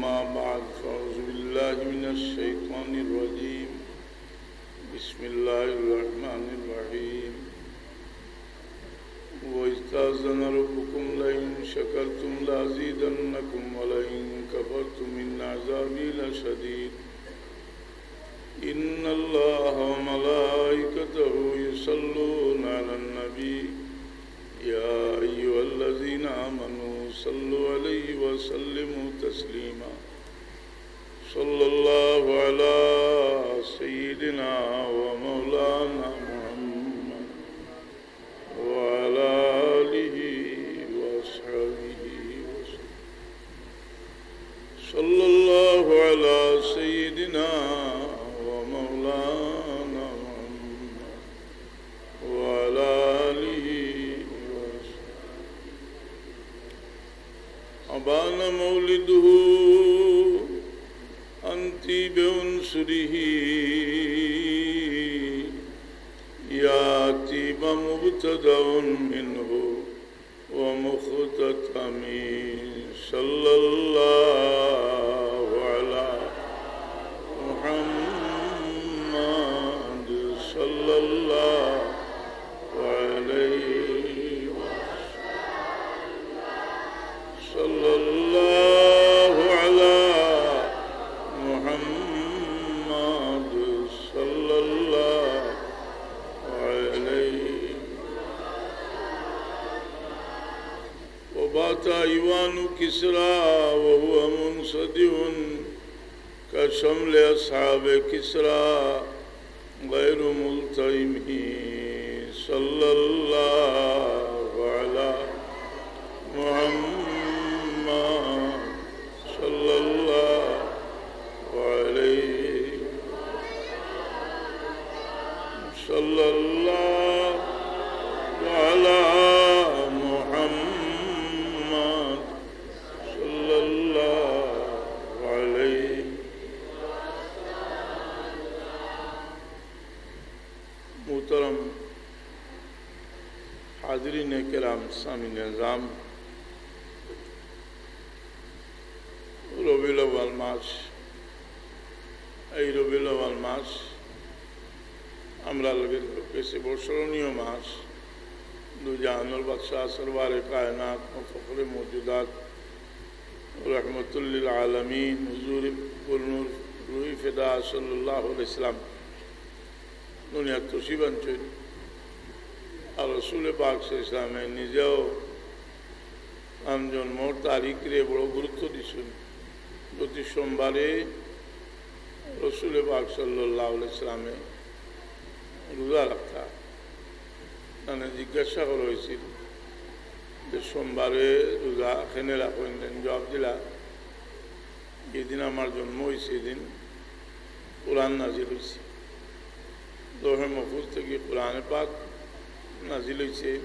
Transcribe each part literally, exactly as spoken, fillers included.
أما بعد، فأعوذ بالله من الشيطان الرجيم. بسم الله الرحمن الرحيم. وإذ تأذن ربكم لئن شكرتم لأزيدنكم ولئن كفرتم إن عذابي لشديد. إن الله وملائكته يصلون على النبي، يا أيها الذين آمنوا صلوا عليه وسلموا تسليما. صلى الله على سيدنا ومولانا محمد وعلى آله وأصحابه وسلم. صلى الله على سيدنا ومولانا محمد وعلى آله وأصحابه. أبان مولده عن طيب عنصره، يا طيب مبتدأ منه ومختتم. صلى الله على محمد، صلى الله عليه، صلى الله على محمد، صلى الله عليه. وبات أيوان كسرى وهو منصدع كشمل أصحاب كسرى غير ملتئم. صلى الله على محمد، صلى الله عليه، صلى الله على محمد، صلى الله عليه. محترم حاضرین کرام، سامعین اعظم، রবিউল আউয়াল মাস, এই রবিউল আউয়াল মাস আমরার গেছে বড় স্মরণীয় মাস। দুই জাহানর বাদশাহ, সরওয়ারে কায়নাত, ফখরে মওজুদাত, রহমতুল্লিল আলামিন, হুজুর গুলনূর রুই ফেদা সাল্লাল্লাহু আলাইহি ওয়াসাল্লাম দুনিয়াত তশরিফ আনছইন। আর রসুল পাক সাল্লাল্লাহু আলাইহি ওয়াসাল্লামে নিজেও তান জন্মর তারিখরে বড় গুরুত্ব দিছইন। প্রতি সোমবারে রসুল পাক সাল্লাল্লাহু আলাইহি ওয়াসাল্লামে রোজা রাখতা। তানে জিজ্ঞাসা করা অইছিল যে, "সোমবারে রোজা কেনে রাখইন?" তাইন জবাব দিলা, "যেদিন আমার জন্ম অইছে, এদিন কোরআন নাজিল অইছে।" লৌহে মাহফুজ থাকি কোরআনে পাক নাজিল অইছে,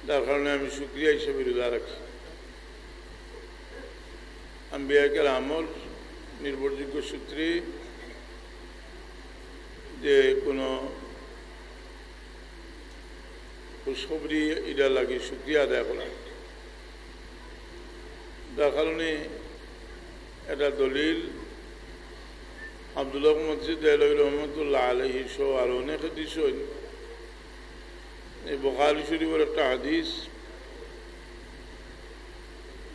যার কারণে আমি শুকরিয়া হিসাবে রোজা রাখি। আম্বিয়া কেরামর নির্ভরযোগ্য সূত্রে যে কোনো খুশখবরি, ইটার লাগি শুকরিয়া আদায় করা। যার কারণে এটা দলিল আব্দুল্লাহ মুহাম্মদ সিদ্দিকী দেহলভী রহমতুল্লাহ আলাইহি সহ আরো অনেকে দিছইন। এই বুখারী শরীফর একটা হাদিস,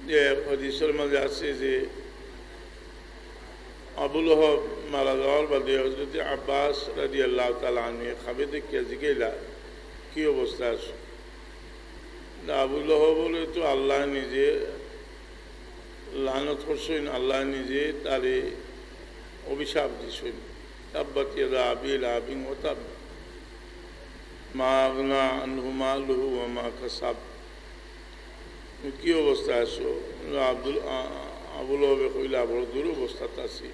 যে হাদিসর মাঝে আছে যে আবু লহব মারা যাওয়ার বাদে হযরত আব্বাস রাদিয়াল্লাহু তাআলা আনহু খাবে দেখিয়া জিগাইলা, "কি অবস্থা আছো?" না, আবু লহবরে তো আল্লাহ নিজে লানত করছইন, আল্লাহ নিজে তারে অভিশাপ দিছইন, "তাব্বাত ইয়াদা আবি লাহাবিন ওয়া তাব, মা আগনা আনহু মালুহু ওয়া মা কাসাব।" কি অবস্থা আছো? আব্দুল, আ-, আবু লহবে কইলা, "বড় দুরবস্থাত আছি।"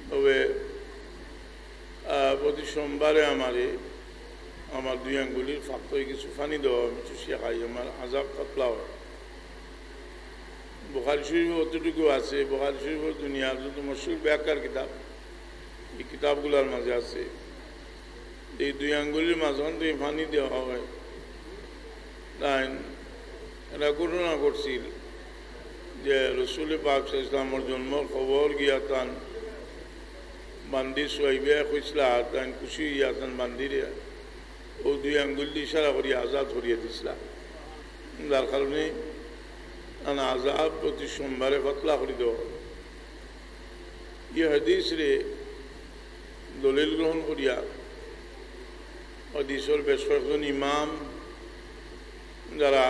তবে, আহ, প্রতি সোমবারে আমারে আমার দুই আঙ্গুলির ফাঁক থাকি কিছু পানি দেওয়া, আমি চুষিয়া খাই, আমার আযাব পাতলা হয়। বুখারী শরীফে অতটুকু আছে, বুখারী শরীফ দুনিয়ার যত মশহুর ব্যাখ্যার কিতাব, এই কিতাবগুলার মাঝে আছে। এই দুই আঙ্গুলির মাঝখান থাকি পানি দেওয়া হয়। তাইন এরা ঘটনা ঘটছিল, যে রসুল পাক সাল্লাল্লাহু আলাইহি ওয়াসাল্লামর জন্মর খবর গিয়া তান বান্দি সুয়াইবে কইছলা, তান খুশি অইয়া তান বান্দিরে অউ দুই আঙ্গুল দি ইশারা করিয়া আজাদ করিয়া দিছলা। যার কারণে তান আজাব প্রতি সোমবারে পাতলা করি দেওয়া। ই হাদিসরে দলিল গ্রহণ করিয়া হাদিসর বেশ কয়েকজন ইমাম যারা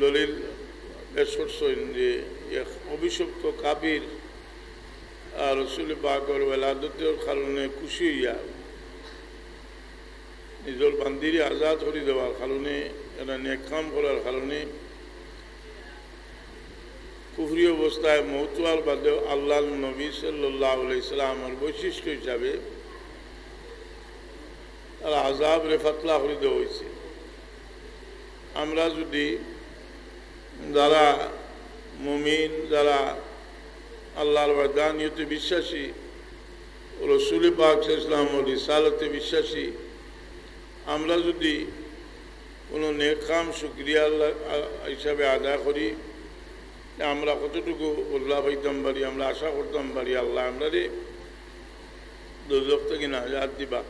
দলিল পেশ করছইন যে এক অভিশপ্ত কাফির আর রসুল পাকর ওয়েলাদতর কারণে খুশি অইয়া নিজর বান্দিরে আজাদ করি দেওয়ার কারণে, এরা নেক কাম করার কারণে কুফরি অবস্থায় মউত অওয়ার বাদেও আল্লাহর নবী সাল্লাল্লাহু আলাইহি সাল্লামর বৈশিষ্ট্য হিসাবে তার আজাবরে পাতলা করি দেওয়া অইছে। আমরা যুদি যারা মুমিন, যারা আল্লাহর ওয়াহদানিয়তে বিশ্বাসী, রসুল পাক সাল্লাল্লাহু আলাইহি ওয়াসাল্লামর রিসালতে বিশ্বাসী, আমরা যুদি কোনো নেক কাম শুকরিয়া আল্লাহ, আ-, হিসাবে আদায় করি, তে আমরা কতটুকু বদলা পাইতাম পারি, আমরা আশা করতাম পারি আল্লাহ আমরারে দোজখ থাকি নাজাত দিবা।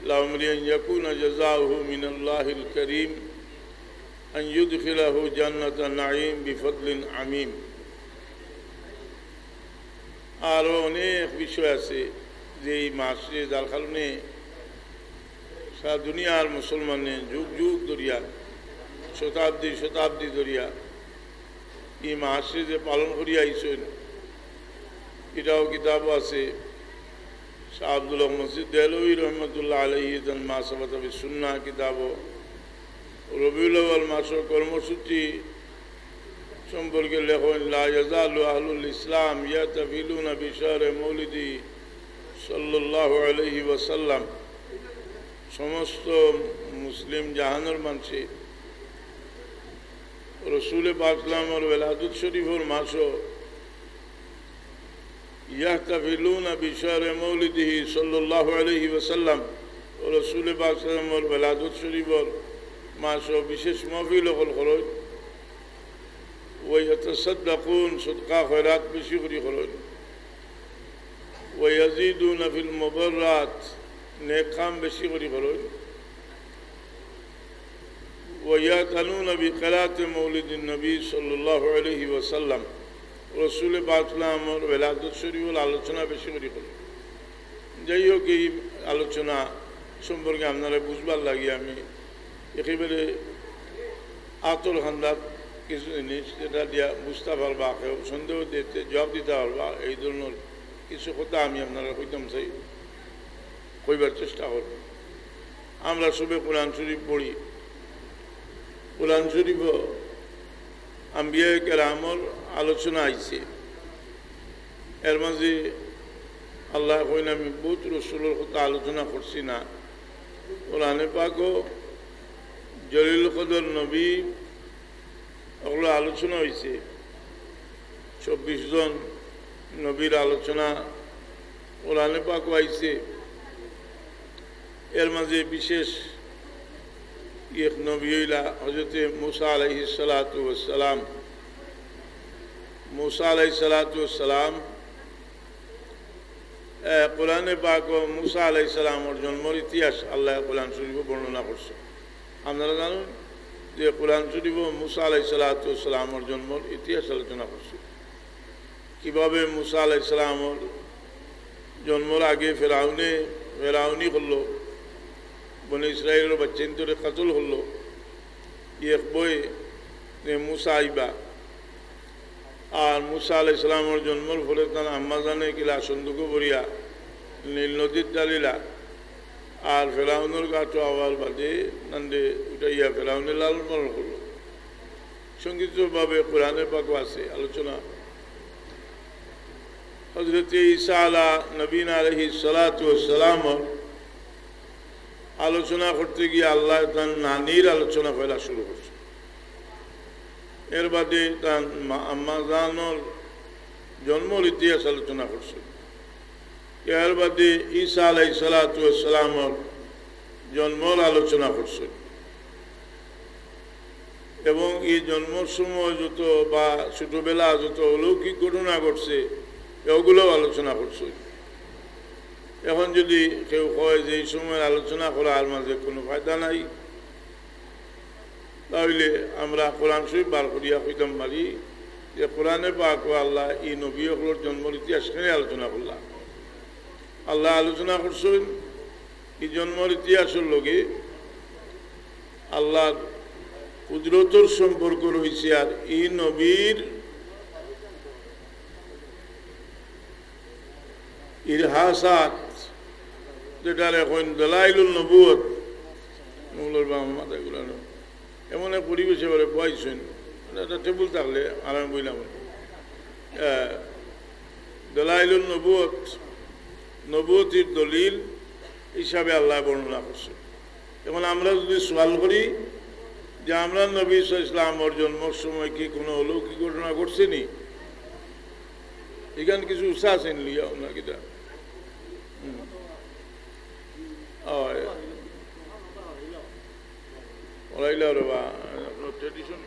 লাউ আমরি আন ইয়াকুনা জাযাউহু মিনাল্লাহিল কারীম আন ইউদখিলাহু জান্নাতা নাঈম বিফাদলিন আমিম। আরো অনেক বিষয় আছে যে এই মাসে, যার কারণে সারা দুনিয়ার মুসলমানে যুগ যুগ ধরিয়া, শতাব্দী শতাব্দী ধরিয়া এই মাসে যে পালন করিয়া আইছইন, এটাও কিতাবও আছে। শাহ আব্দুল হক মসজিদ দেহলভী রহমতুল্লাহ আলাইহি তান মা সাবাতা বিস সুন্নাহ কিতাবও রবিউল আউয়াল মাসর কর্মসূচি সম্পর্কে লেখইন, লা ইয়াজালু আহলুল ইসলাম ইয়াহতাফিলুনা বিশাহরে মৌলিদি সাল্লাল্লাহু আলাইহি ওয়াসাল্লাম। সমস্ত মুসলিম জাহানর মানষে রসুল পাক সাল্লামর ওয়েলাদত শরীফর মাসও ইয়াহতাফিলুনা বিশাহরে মৌলিদিহি সাল্লাল্লাহু আলাইহি ওয়াসাল্লাম, রসুল পাক সাল্লামর ওয়েলাদত শরীফর মাসও বিশেষ মাহফিল অকল করইন। ওয়া ইয়াতাসাদ্দাকুন, সদকা খয়রাত বেশি করি করইন। ওয়া ইয়াজিদুনা ফিল মুবাররাত, নেক কাম বেশি করি করইন। ওয়া ইয়াতানুনা বিকিরাতে মৌলিদিন নবী সাল্লাল্লাহু আলাইহি ওয়াসাল্লাম, রসুল পাক সাল্লামর ওয়েলাদত শরীফর আলোচনা বেশি করি করইন। যাই হোক, এই আলোচনা সম্পর্কে আপনারা বুঝবার লাগি আমি একেবারে আতর খান্দাত কিছু জিনিস যেটা দিয়া বুঝতা পারবা, কেউ সন্দেহ দিতে জবাব দিতা পারবা, এই ধরনর কিছু কথা আমি আপনারারে কইতাম চাই, কইবার চেষ্টা করমু। আমরা সবে কোরআন শরীফ পড়ি, কোরআন শরীফও আম্বিয়ায়ে কেরামর আলোচনা আইছে। এর মাঝে আল্লায় কইন, আমি বউত রসুলর কথা আলোচনা করছি না। কোরআনে পাকও জলিলুল কদর নবী অকলর আলোচনা অইছে। চব্বিশ জন নবীর আলোচনা কোরআনে পাকও আইছে। এর মাঝে বিশেষ এক নবী অইলা হযরতে মুসা আলাইহিস সালাতু ওয়াস সালাম। মুসা আলাইহিস সালাতু ওয়াস সালাম, এ, কোরআনে পাকও মুসা আলাইহিস সালামর জন্মর ইতিহাস আল্লায় কোরআন শরীফো বর্ণনা করছে। আপনারা জানইন যে কোরআন শরীফো মুসা আলাইহিস সালাতু ওয়াস সালামর জন্মর ইতিহাস আলোচনা করছে। কিভাবে মুসা আলাইহিস সালামর জন্মর আগে ফেরাউনে ফেরাউনি করলো, বনি ইসরাইলর বাচ্চাইন্তরে কতল করলো, এক ভয়ে যে মুসা আইবা। আর মুসা আলাইহিস সালামর জন্মর পরে তান আম্মাজানে কিলা সন্দুকো ভরিয়া নীল নদীত ঢালিলা। আর ফেরাউনর গাটো আওয়ার বাদে তানরে উঠাইয়া ফেরাউনে লালন পালন করলো। সংক্ষিপ্তভাবে কোরআনে পাকও আছে আলোচনা। হযরতে ঈসা আলা নবীনা আলাইহিস সালাতু ওয়াস সালামর আলোচনা করতে গিয়া আল্লায় তান নানির আলোচনা পয়লা শুরু করছে। এর বাদে তান মা-, আম্মাজানর জন্মর ইতিহাস আলোচনা করছে। এর বাদে ঈসা আলাইহিস সালাতু ওয়াস সালামর জন্মর আলোচনা করছে। এবং এই জন্মর সময় যত বা ছোটবেলা যত অলৌকিক ঘটনা ঘটছে, এগুলোও আলোচনা করছে। এখন যদি কেউ কয় যে এই সময়ের আলোচনা করার মাঝে কোনো ফায়দা নাই, তাহলে আমরা কোরআন শরীফ বার করিয়া কইতাম পারি যে কোরআনে পাকো আল্লাহ এই নবী অকলর জন্মর ইতিহাস কেনে আলোচনা করলা। আল্লাহ আলোচনা করছেন এই জন্মর ইতিহাসের লগে আল্লাহর কুদরতর সম্পর্ক রয়েছে। আর এই নবীর ইরহাসাত, যেটারে কইন দালাইলুন নবুয়ত, মৌলর বা মাথা ঘুরানো, এমন এক পরিবেশে এবারে বইছেন, একটা টেবিল থাকলে আরাম বইলাম। আহ, দালাইলুন নবুয়ত, নবুয়তির দলিল হিসাবে আল্লাহ বর্ণনা করছে। এখন আমরা যদি সওয়াল করি যে আমরা নবী সাল্লাল্লাহু আলাইহি ওয়াসাল্লামর জন্মর সময় কি কোনো অলৌকিক ঘটনা ঘটছেনি? এখানে কিছু উৎসাহ আছেন লিয়া ওনার কিতা? হুম। ওই। ওরাইলা রে বা, আপনার tradition।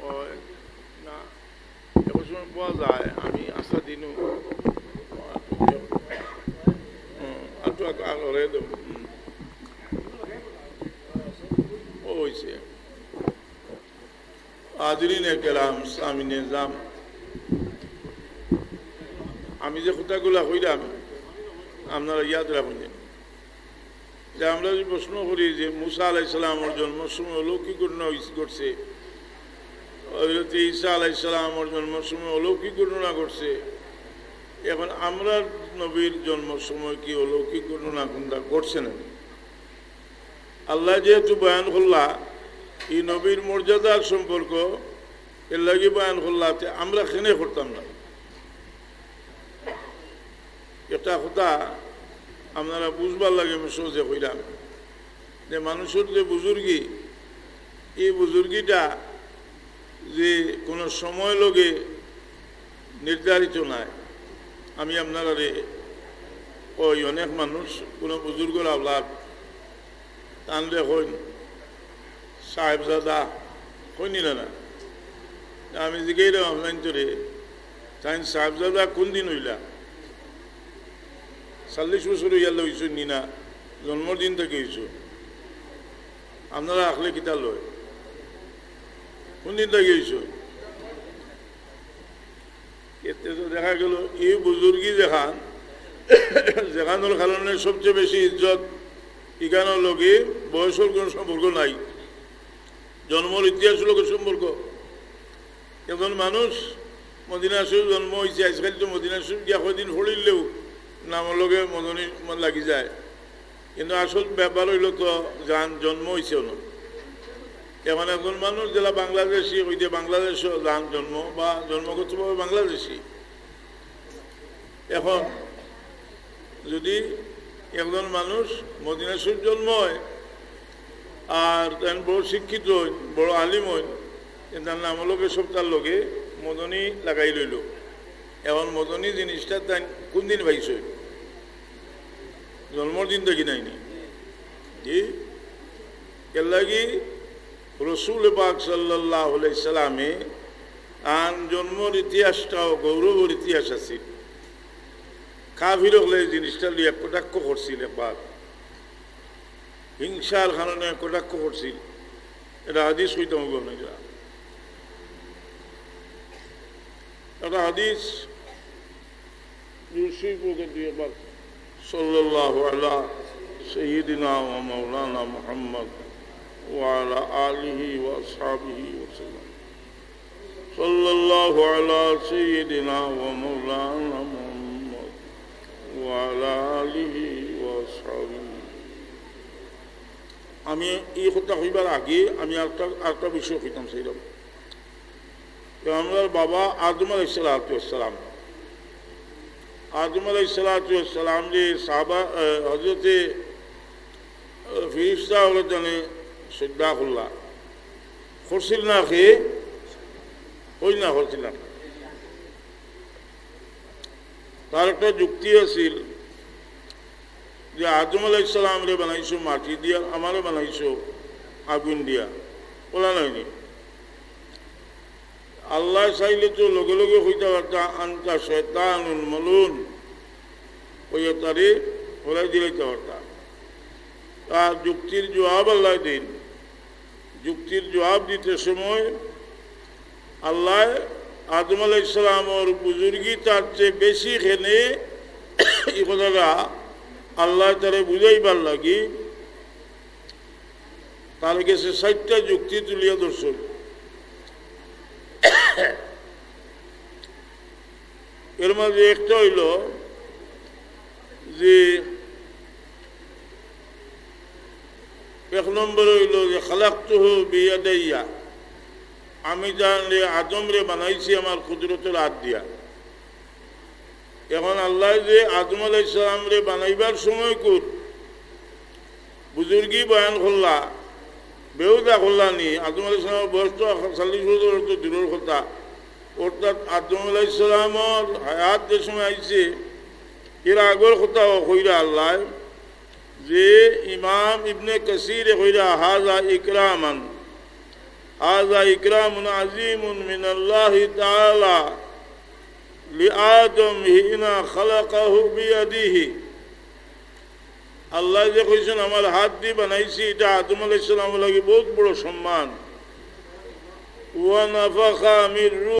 ওই, না। এখন সময় পাওয়া যায়, আমি আশা দিনু। হুম, আর তো আগ-, আগ-, ওরে দেব, হুম। ও হইছে। হাজিরিনে কেরাম, সামিনে জাম, আমি যে কথাগুলা কইলাম, আপনারা ইয়াদ রাখুন যে, যে আমরা যদি প্রশ্ন করি যে মুসা আলাইহিস সালামর জন্মর সময় অলৌকিক ঘটনা হইস-, ঘটছে, হযরত ঈসা আলাইহিস সালামর জন্মর সময় অলৌকিক ঘটনা ঘটছে, এখন আমরা নবীর জন্মর সময় কি অলৌকিক ঘটনা কোনটা ঘটছে না? আল্লাহ যেহেতু বয়ান করলা, এই নবীর মর্যাদার সম্পর্ক এর লাগি বয়ান করলা, তে আমরা কেনে করতাম না। একটা কথা আপনারা বুঝবার লাগি আমি সহজে কইলাম যে মানুষের যে বুজুর্গি, এই বুজুর্গিটা যে কোনো সময় লগে নির্ধারিত নাই। আমি আপনারারে কই, অনেক মানুষ কোনো বুজুর্গর আওলাদ, তানরে কইন সাহেবজাদা, কইন না না? আমি জিগাইলাম আপনাইন্তরে, তাইন সাহেবজাদা কোন দিন হইলা? চল্লিশ বছর হইয়ালে হইছইন নি না, জন্মর দিন থাকি হইছইন। আপনারা আখলে কিতা লয়, কোন দিন থাকি হইছইন? এতে তো দেখা গেল এই বুজুর্গি যেখান, যেখানোর কারণে সবচেয়ে বেশি ইজ্জত, ইখানোর লগে বয়সর কোনো সম্পর্ক নাই, জন্মর ইতিহাসর লগে সম্পর্ক। একজন মানুষ মদিনা শরীফ জন্ম হইছে, আজকাল তো মদিনা শরীফ গিয়া কয়দিন পড়িলেও নামর লগে মদনী লাগি যায়, কিন্তু আসল ব্যাপার হইল তো জান জন্ম হইছে না। এখন একজন মানুষ যেটা বাংলাদেশি হইতে বাংলাদেশও জান জন্ম বা জন্মগতভাবে বাংলাদেশি। এখন যদি একজন মানুষ মদিনা শরীফ জন্ম হয় আর তাইন বড় শিক্ষিত হইন, বড় আলিম হইন, কিন্তু তার নামর লগে সবটার লগে মদনী লাগাই লইল। এখন মদনী জিনিসটা তাইন কোন দিন পাইছে? জন্মর দিন থাকি নাইনি। জি, এর লাগি রসুল পাক সাল্লাল্লাহু আলাইহি সাল্লামে আন জন্মর ইতিহাসটাও গৌরবর ইতিহাস আছিল। কাফির হকলে এই জিনিসটা লইয়া কটাক্ষ করছিল একবার, হিংসার কারণে কটাক্ষ করছিল। এটা হাদিস হইতে হবে না, এটা একটা হাদিস। দুরুদ শরীফ পড়েন দুই একবার। সাল্লাল্লাহু আলা সাইয়্যিদিনা ওয়া মাওলানা মুহাম্মদ ওয়া আলা আলিহি ওয়া আসহাবিহি ওয়া সাল্লাম। সাল্লাল্লাহু আলা সাইয়্যিদিনা ওয়া মাওলানা মুহাম্মদ ওয়া আলা আলিহি ওয়া আসহাবিহি। আমি এই কথা কইবার আগে আমি আরেকটা, আরেকটা বিষয় কইতাম চাইলাম। তো আমরার বাবা আদম আলাইহিস সালাতু ওয়াস সালাম, আদম আলাইহিস সালাতু ওয়াস সালাম যে সাহাবা, আহ, হযরতে, আহ, ফিরিস্তা হকলে জানে শ্রদ্ধা করলা, করছিল না কে? কই না করছিল না। তার একটা যুক্তি আছিল যে আদম আলাইহিস সালামরে বানাইছো মাটি দিয়া, আমারে বানাইছো আগুন দিয়া। ওলা নায়নি। আল্লায় চাইলে তো লগে লগে কইতা পারতা, "আনতা শয়তানুন মালুন", কইয়া তারে ওলাই দিলাইতা পারতা। তার যুক্তির জবাব আল্লায় দেইন। যুক্তির জবাব দিতে সময় আল্লায় আদম আলাইহিস সালামর বুজুর্গি তার চেয়ে বেশি কেনে, ই কথাটা আল্লায় তারে বুঝাইবার লাগি তার গেছে চাইরটা যুক্তি তুলিয়া ধরছইন। এর মাঝে একটা অইলো যে, এক নম্বর অইলো যে, "খালাকতুহু বিয়াদাইয়া", আমি তানরে, আদমরে বানাইছি আমার কুদরতর আত দিয়া। এখন আল্লায় যে আদম আলাইহিস সালামরে বানাইবার সময়কুর বুজুর্গি বয়ান করলা, বেহুদা করলা নি। আদম আলাইহিস সালামর বয়স তো চল্লিশ বছর তো দূরর কথা। অর্থাৎ আদম আলাইহিস সালামর হায়াত যে সময় আইছে, এর আগর কথাও কইরা আল্লায় যে ইমাম ইবনে কাসিরে কইরা, "হাযা ইকরামান, হাযা ইকরামুন আযীমুন মিনাল্লাহি তাআলা লিআদম হিনা খালাকাহু বিয়াদিহি।" আল্লায় যে কইছইন, "আমার হাত দি বানাইছি", ইটা আদম আলাইহিস সালামর লাগি বউত বড় সম্মান। "ওয়া নাফাখা মির রূহ",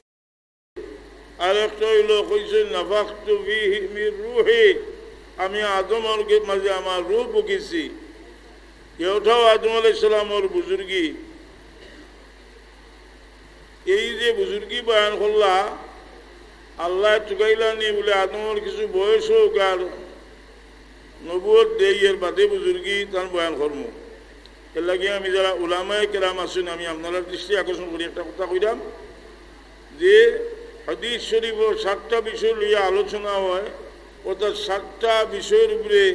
আরেকটা অইলো কইছইন, "নাফাখতু ফীহি মির রূহি", আমি আদমর গে-, মাঝে আমার রূহ ফুকিছি। এটাও আদম আলাইহিস সালামর বুজুর্গি। এই যে বুজুর্গি বয়ান করলা, আল্লায় তুকাইলা নি বুলে আদমর কিছু বয়স অউক আর নবুয়ত দেই, এর বাদে বুজুর্গি তান বয়ান করমু। এর লাগি আমি যারা উলামায়ে কেরাম আছইন, আমি আপনারার দৃষ্টি আকর্ষণ করি একটা কথা কইরাম যে হাদিস শরীফো সাতটা বিষয় লইয়া আলোচনা হয়, অর্থাৎ সাতটা বিষয়র উপরে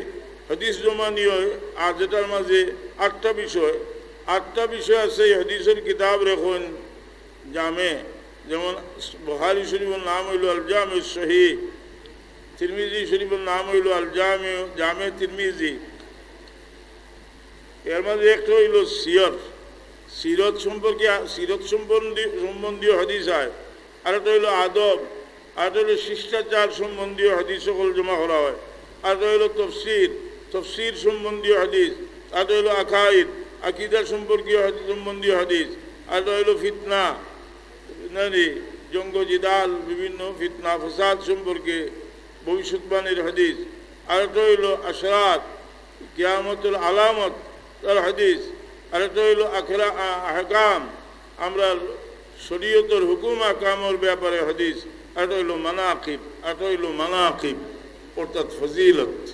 হাদিস জমানি হয়, আর যেটার মাঝে আটটা বিষয়, আটটা বিষয় আছে এই হাদিসর কিতাবরে কইন জামে, যেমন বুখারী শরীফর নাম অইলো আল জামে সহিহ, তিরমিজি শরীফর নাম অইলো আল জামে, জামে তিরমিজি। এর মাঝে একটা অইলো সিয়র, সিরত সম্পর্কে, সিরত সম্বন্ধী-, সম্বন্ধীয় হাদিস হয়। আরেকটা অইলো আদব, আরেকটা অইলো শিষ্টাচার সম্বন্ধীয় হাদিস সকল জমা করা হয়। আরেকটা অইলো তফসির, তফসির সম্বন্ধীয় হাদিস। আরেকটা অইলো আকাইদ, আকিদা সম্পর্কীয় হাদিস, সম্বন্ধীয় হাদিস। আরেকটা অইলো ফিতনা, ফিতনা নি, জঙ্গ জিদাল, বিভিন্ন ফিতনা ফসাদ সম্পর্কে ভবিষ্যৎবাণীর হাদিস। আরেকটা অইলো আশরাত, কিয়ামতর আলামত, তার হাদিস। আরেকটা অইলো আখরা-, আ-, আহকাম, আমরার শরীয়তর হুকুম আহকামর ব্যাপারে হাদিস। আরেকটা অইলো মানাকিব, আরেকটা অইলো মানাকিব, অর্থাৎ ফজিলত।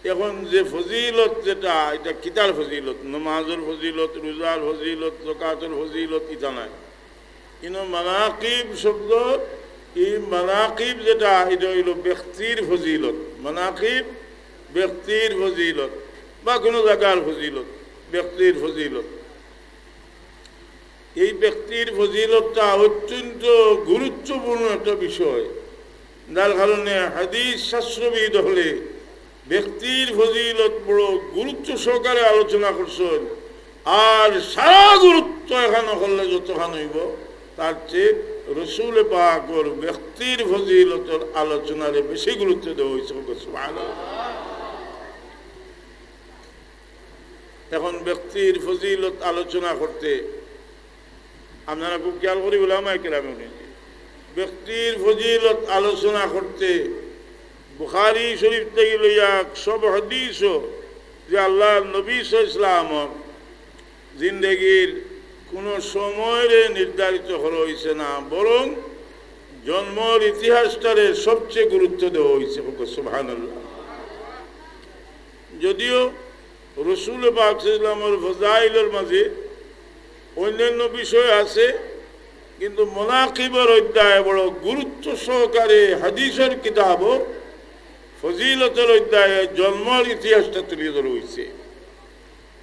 এখন যে ফজিলত যেটা, ইটা কিতার ফজিলত? নমাজর ফজিলত, রোজার ফজিলত, যাকাতর ফজিলত, ইটা নায়। ইনো মানাকিব শব্দ, এই মানাকিব যেটা, ইটা অইলো ব্যক্তির ফজিলত। মানাকিব ব্যক্তির ফজিলত বা কোনো জাগার ফজিলত, ব্যক্তির ফজিলত। এই ব্যক্তির ফজিলতটা অত্যন্ত গুরুত্বপূর্ণ একটা বিষয়, যার কারণে হাদিস শাস্ত্রবিদ অকলে ব্যক্তির ফজিলত বড় গুরুত্ব সহকারে আলোচনা করছইন। আর সারা গুরুত্ব এখানো করলে যতখান অইবো, তার চেয়ে রসুল পাকর ব্যক্তির ফজিলতর আলোচনারে বেশি গুরুত্ব দেওয়া অইছে। সুবহানাল্লাহ। এখন ব্যক্তির ফজিলত আলোচনা করতে আপনারা খুব খেয়াল করি উলামায়ে কেরামে হুনইন, ব্যক্তির ফজিলত আলোচনা করতে বুখারী শরীফ থাকি লইয়া সব হাদিসও যে আল্লাহর নবী সাল্লাল্লাহু আলাইহি ওয়াসাল্লামর জিন্দেগির কোনো সময়রে নির্ধারিত করা অইছে না, বরং জন্মর ইতিহাসটারে সবচেয়ে গুরুত্ব দেওয়া অইছে। সুবহানাল্লাহ। যদিও রসুল পাক সাল্লাল্লাহু আলাইহি ওয়াসাল্লামর ফজাইলর মাঝে অন্যান্য বিষয় আছে, কিন্তু মানাকিবর অধ্যায়ে বড় গুরুত্ব সহকারে হাদিসর কিতাবও ফজিলতর অধ্যায়ে জন্মর ইতিহাসটা তুলে ধরা অইছে।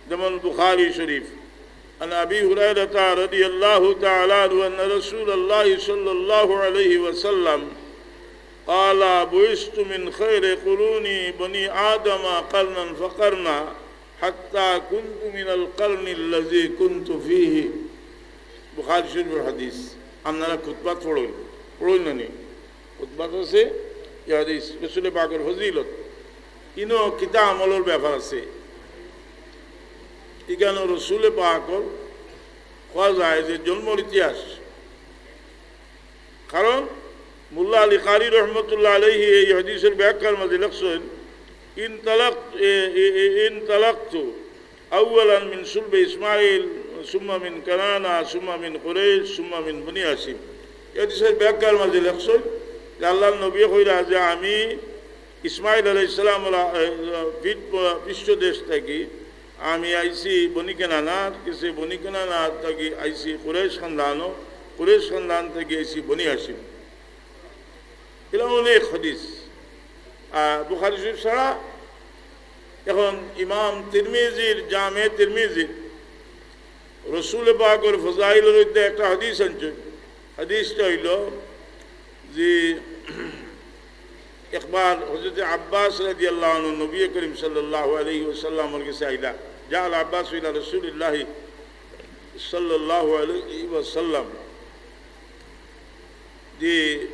যেমন বুখারী শরীফ, عن أبي هريرة رضي الله تعالى عنه أن رسول الله صلى الله عليه وسلم قال: بعثت من خير قرون بني آدم قرنا فقرنا حتى كنت من القرن الذي كنت فيه। বুখারী শরীফর হাদিস। আপনারা খুতবাত পড়ইন, পড়ইন না নি? খুতবাত আছে ই হাদিস, রসুলে পাকর ফজিলত। ইনো কিতা আমলর ব্যাপার আছে। ইখানো রসুলে পাকর কওয়া যায় যে জন্মর ইতিহাস। কারণ মোল্লা আলী কারি রহমতুল্লাহ আলাইহি এই হাদিসর ব্যাখ্যার মাঝে লেখছইন, انطلقت، এ, এ, এ, انطلقت أولا من صلب إسماعيل، ثم من كنانة، ثم من قريش، ثم من بني هاشم। এই হাদিসর ব্যাখ্যার মাঝে লেখছইন যে আল্লাহর নবী কইরা যে আমি ইসমাইল আলাইহিস সালামর, এ, পিঠ, পৃষ্ঠদেশ থাকি আমি আইছি বনি কেনানার, কিসে বনি কেনানার থাকি আইছি কুরাইশ খানদানো, কুরাইশ খানদান থাকি আইছি বনি হাশিম। ইলা অনেক হাদিস। আর বুখারী শরীফ ছাড়া এখন ইমাম তিরমিজির, জামে তিরমিজির রসুলে পাকর ফজাইলর মধ্যে একটা হাদিস আনছইন। হাদিসটা অইলো যে একবার হযরত আব্বাস রাদিয়াল্লাহু আনহু নবী করিম সাল্লাল্লাহু আলাইহি ওয়াসাল্লামর গেছে আইলা। جاء العباس إلى رسول الله صلى الله عليه وسلم। যে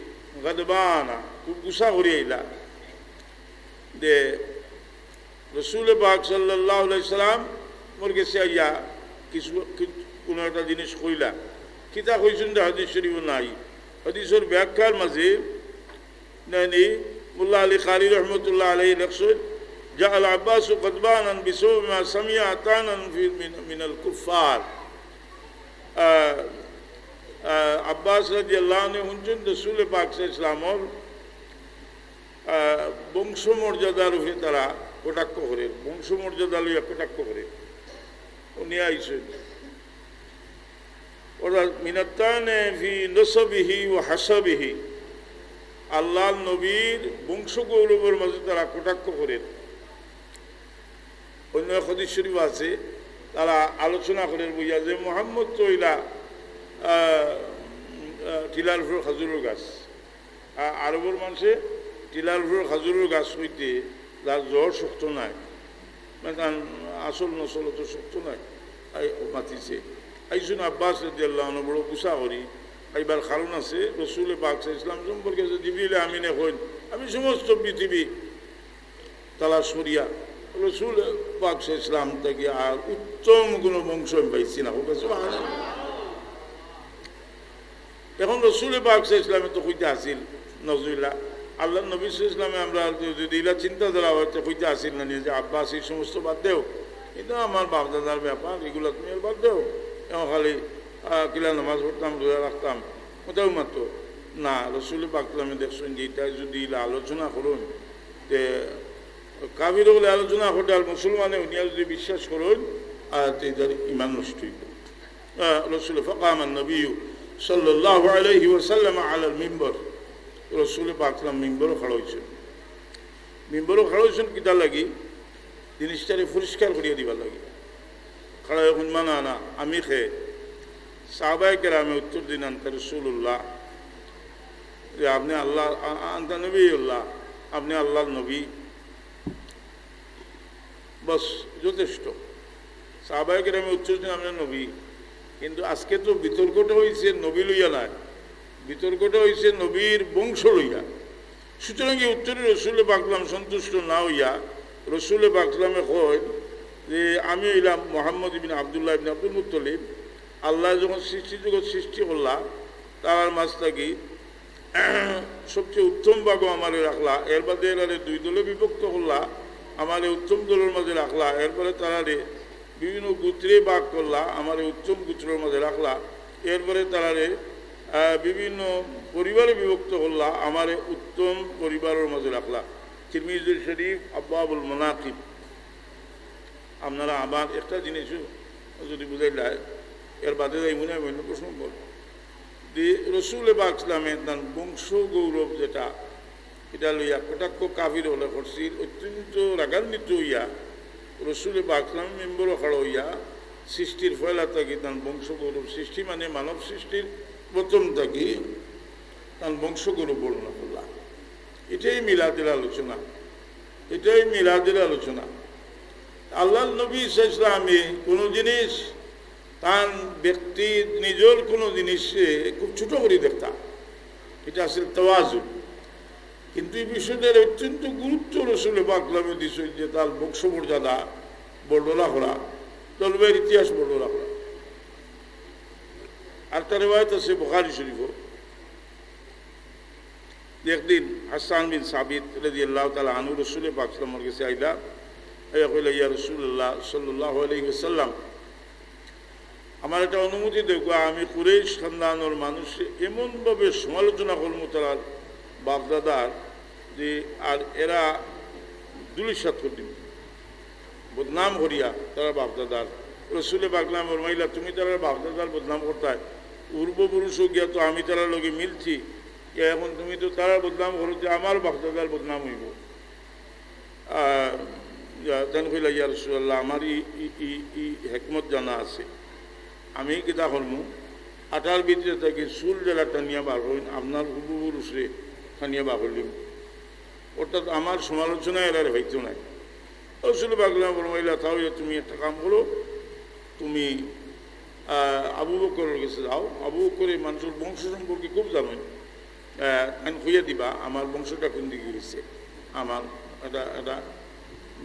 غضبانا, খুব গুসা করি আইলা। যে রসুলে পাক সাল্লাল্লাহু আলাইহি সাল্লামর গেছে আইয়া কিছু, কিছু, কুনু একটা জিনিস কইলা। কিতা কইছইন যে হাদিস শরীফো নাই। হাদিসর ব্যাখ্যার মাঝে নানি মোল্লা আলী কারি রহমতুল্লাহ আলাইহি লেখছইন, جاء العباس غضبانا بسبب ما سمع طعنا في، من، من الكفار। আহ, আহ, আব্বাস রাদিয়াল্লাহু আনহু হুনছইন রসুলে পাক সাল্লাল্লাহু আলাইহি সাল্লামর, আহ, বংশমর্যাদার উপরে তারা কটাক্ষ করের, বংশমর্যাদা লইয়া কটাক্ষ করের। উনি আইছইন। অর্থাৎ من الطعن في نسبه وحسبه, আল্লাহর নবীর বংশ গৌরবর মাঝে তারা কটাক্ষ করের। অন্য এক হাদিস শরীফ আছে, তারা আলোচনা করের বইয়া যে মোহাম্মদ তো অইলা, আহ, আহ, টিলার উপর খাজুরর গাছ। আ-, আরবর মানষে টিলার উপর খাজুরর গাছ অইতে যার জড় শক্ত নায়, মানে তার আসল নসল অত শক্ত নায়, আই-, মাতিছে। আইছইন আব্বাস রাদিয়াল্লাহু আনহু বড় গুসা করি, আইবার কারণ আছে, রসুলে পাক সাল্লাল্লাহু আলাইহি ওয়াসাল্লাম সম্পর্কে যে জিবরিল আমিনে কইন, আমি সমস্ত পৃথিবী তালাশ করিয়া রসুলে পাক সাল্লাল্লাহু আলাইহি ওয়াসাল্লাম থাকি আর উত্তম কোনো বংশ আমি পাইছি না। হোক সুবহানাল্লাহ। এখন রসুলে পাক সাল্লাল্লাহু আলাইহি ওয়াসাল্লামে তো কইতা আছিল, নাউজুবিল্লাহ, আল্লাহর নবী সাল্লাল্লাহু আলাইহি ওয়াসাল্লামে আমরা যদি ইলা চিন্তাধারা অয়, তে কইতা আছিল না নি যে আব্বাস এই সমস্ত বাদ দেও, ইটা আমার বাপ-দাদার ব্যাপার, ইগুলা তুমি আর বাদ দেও। এখন খালি, আহ, কিলা নামাজ পড়তাম, রোজা রাখতাম, অতাউ মাত্র। না, রসুলে পাক সাল্লাল্লাহু আলাইহি ওয়াসাল্লামে দেখছইন যে ইটা যদি ইলা আলোচনা করইন, তে কাফির অকলে আলোচনা করইন আর মুসলমানে হুনিয়া যদি বিশ্বাস করইন, আর তে ইতার ইমান নষ্ট অইবো। আহ, রসুল, فقام النبي صلى الله عليه وسلم على المنبر। রসুলে পাক সাল্লাল্লাহু আলাইহি ওয়াসাল্লাম মিম্বরো খাড়া অইছইন। মিম্বরো খাড়া অইছইন কিতার লাগি? জিনিসটারে পরিষ্কার করিয়া দিবার লাগি। খাড়া অইয়া কইন, من أنا, আমি কে? সাহাবায়ে কেরামে উত্তর দিন, أنت رسول الله, যে আপনে আল্লাহ, আ-, আ-, أنت نبي الله, আপনে আল্লাহর নবী। বাস, যথেষ্ট। সাহাবায়ে কেরামে উত্তর দিন, আপনে নবী। কিন্তু আজকে তো বিতর্কটা অইছে নবী লইয়া নায়, বিতর্কটা অইছে নবীর বংশ লইয়া। সুতরাং এই উত্তরে রসুলে পাক সাল্লাল্লাহু আলাইহি ওয়াসাল্লাম সন্তুষ্ট না অইয়া রসুলে পাক সাল্লাল্লাহু আলাইহি ওয়াসাল্লামে কইন যে, আমি অইলাম মোহাম্মদ ইবনে আব্দুল্লাহ ইবনে আব্দুল মুত্তালিব। আল্লায় যখন সৃষ্টি জগৎ সৃষ্টি করলা, তারার মাঝ থাকি সবচেয়ে উত্তম ভাগও আমারে রাখলা, এর বাদে এরারে দুই দলে বিভক্ত করলা, আমারে উত্তম দলর মাঝে রাখলা, এরপরে তারারে বিভিন্ন গোত্রে ভাগ করলা, আমারে উত্তম গোত্রর মাঝে রাখলা, এরপরে তারারে, আহ, বিভিন্ন পরিবারে বিভক্ত করলা, আমারে উত্তম পরিবারর মাঝে রাখলা। তিরমিজি শরীফ, আবওয়াবুল মানাকিব। আপনারা আমার একটা জিনিস যদি বুঝাইলাই, এর বাদে যাইমু না, অন্য প্রসঙ্গ। যে রসুলে পাক সাল্লাল্লাহু আলাইহি ওয়াসাল্লামে তান বংশ গৌরব যেটা, এটা লইয়া কটাক্ষ কাফির অকলে করছিল, অত্যন্ত রাগান্বিত অইয়া রসুলে পাক সাল্লাল্লাহু আলাইহি ওয়াসাল্লাম মিম্বরো খাড়া অইয়া সৃষ্টির পয়লা থাকি তান বংশ গৌরব, সৃষ্টি মানে মানব সৃষ্টির প্রথম থাকি তান বংশ গৌরব বর্ণনা করলা। এটাই মিলাদের আলোচনা, এটাই মিলাদের আলোচনা। আল্লাহর নবী সাল্লাল্লাহু আলাইহি ওয়াসাল্লামে কোনো জিনিস, তান ব্যক্তির নিজর কোনো জিনিসে খুব ছোট করি দেখতা, এটা আছিল তাওয়াজু। কিন্তু এই বিষয়টার অত্যন্ত গুরুত্ব রসুলে পাক সাল্লাল্লাহু আলাইহি ওয়াসাল্লামে দিছইন যে তার বংশ মর্যাদা বর্ণনা করা, জন্মের ইতিহাস বর্ণনা করা। আর তার রেওয়ায়ত আছে বুখারী শরীফও। একদিন হাসান বিন সাবিত রাদিয়াল্লাহু তাআলা আনহু রসুলে পাক সাল্লাল্লাহু আলাইহি ওয়াসাল্লামর গেছে আইলা, আইয়া কইলা, "ইয়া রাসূলুল্লাহ সাল্লাল্লাহু আলাইহি ওয়াসাল্লাম, আমার একটা অনুমতি দেউক্কা, আমি কুরাইশ খানদানর মানুষরে এমনভাবে সমালোচনা করমু তারার বাপদাদার, যে আর এরা ধূলিসাৎ করি দিমু।" বদনাম করিয়া তারার বাপদাদার। রসুলে পাক সাল্লাল্লাহু আলাইহি ওয়াসাল্লামে ফরমাইলা, "তুমি তারার বাপদাদার বদনাম করতায়, পূর্বপুরুষ অইয়া তো আমি তারার লগে মিলছি, ইয়া এখন তুমি তো তারার বদনাম করো, যে আমার বাপদাদার বদনাম অইবো।" আহ, ইয়া, তাইন কইলা, "ইয়া রাসূলুল্লাহ, আমার ই, ই, ই, ই হেকমত জানা আছে, আমি কিতা করমু, আটার ভিতরে থাকি চুল যেলা টানিয়া বার করইন, আপনার পূর্বপুরুষরে টানিয়া বার করলিমু।" অর্থাৎ আমার সমালোচনা এরারে হইতো নাই। রসুল পাক সাল্লাল্লাহু আলাইহি ওয়াসাল্লাম ফরমাইলা, "তাইলে তুমি একটা কাম করো, তুমি, আহ, আবু বকরর গেছে যাও, আবু বকরে মানুষর বংশ সম্পর্কে খুব জানইন, আহ, তাইন কইয়া দিবা আমার বংশটা কোন দিকে গেছে, আমার এটা, এটা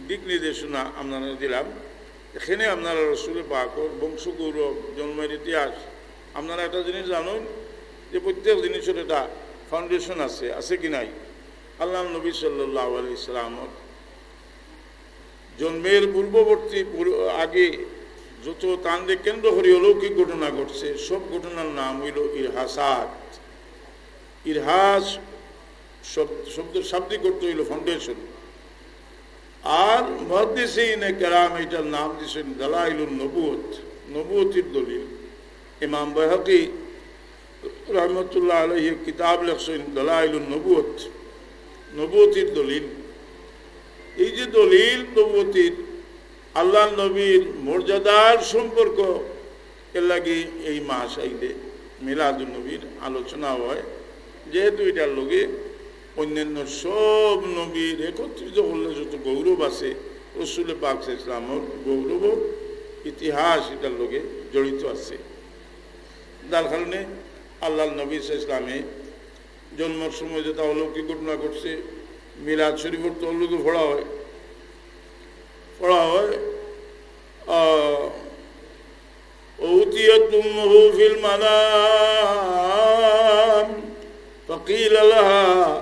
দিক নির্দেশনা আপনারারে দিলাম। এখানে আপনারা রসুল পাকর বংশ গৌরব, জন্মের ইতিহাস, আপনারা একটা জিনিস জানইন যে প্রত্যেক জিনিসর একটা foundation আছে, আছে কি নাই?" আল্লাহর নবী সাল্লাল্লাহু আলাইহি সাল্লামর জন্মের পূর্ববর্তী, পূর্ব-, আগে যত তানরে কেন্দ্র করি অলৌকিক ঘটনা ঘটছে, সব ঘটনার নাম অইলো ইরহাসাত। ইরহাস শব্দ, শব্দ শাব্দিক অর্থ অইলো foundation। আর মুহাদ্দিসিনে কেরাম এটার নাম দিছইন দালাইলুন নবুয়ত, নবুয়তির দলিল। ইমাম বাইহাকী রহমতুল্লাহ আলাইহি কিতাব লেখছইন দালাইলুন নবুয়ত, নবুয়তির দলিল। এই যে দলিল নবুয়তির, আল্লাহর নবীর মর্যাদার সম্পর্ক, এর লাগি এই মাস আইলে মিলাদুন নবীর আলোচনা হয়, যেহেতু এটার লগে অন্যান্য সব নবীর একত্রিত করলে যত গৌরব আছে, রসুল পাক সাল্লাল্লাহু আলাইহি ওয়াসাল্লামর গৌরব ইতিহাস এটার লগে জড়িত আছে। যার কারণে আল্লাহর নবী সাল্লাল্লাহু আলাইহি ওয়াসাল্লামে জন্মর সময় যেটা অলৌকিক ঘটনা ঘটছে, মিলাদ শরীফর তো অলৌকিক পড়া হয়, পড়া হয়, আহ, "أتيت أمه في المنام فقيل لها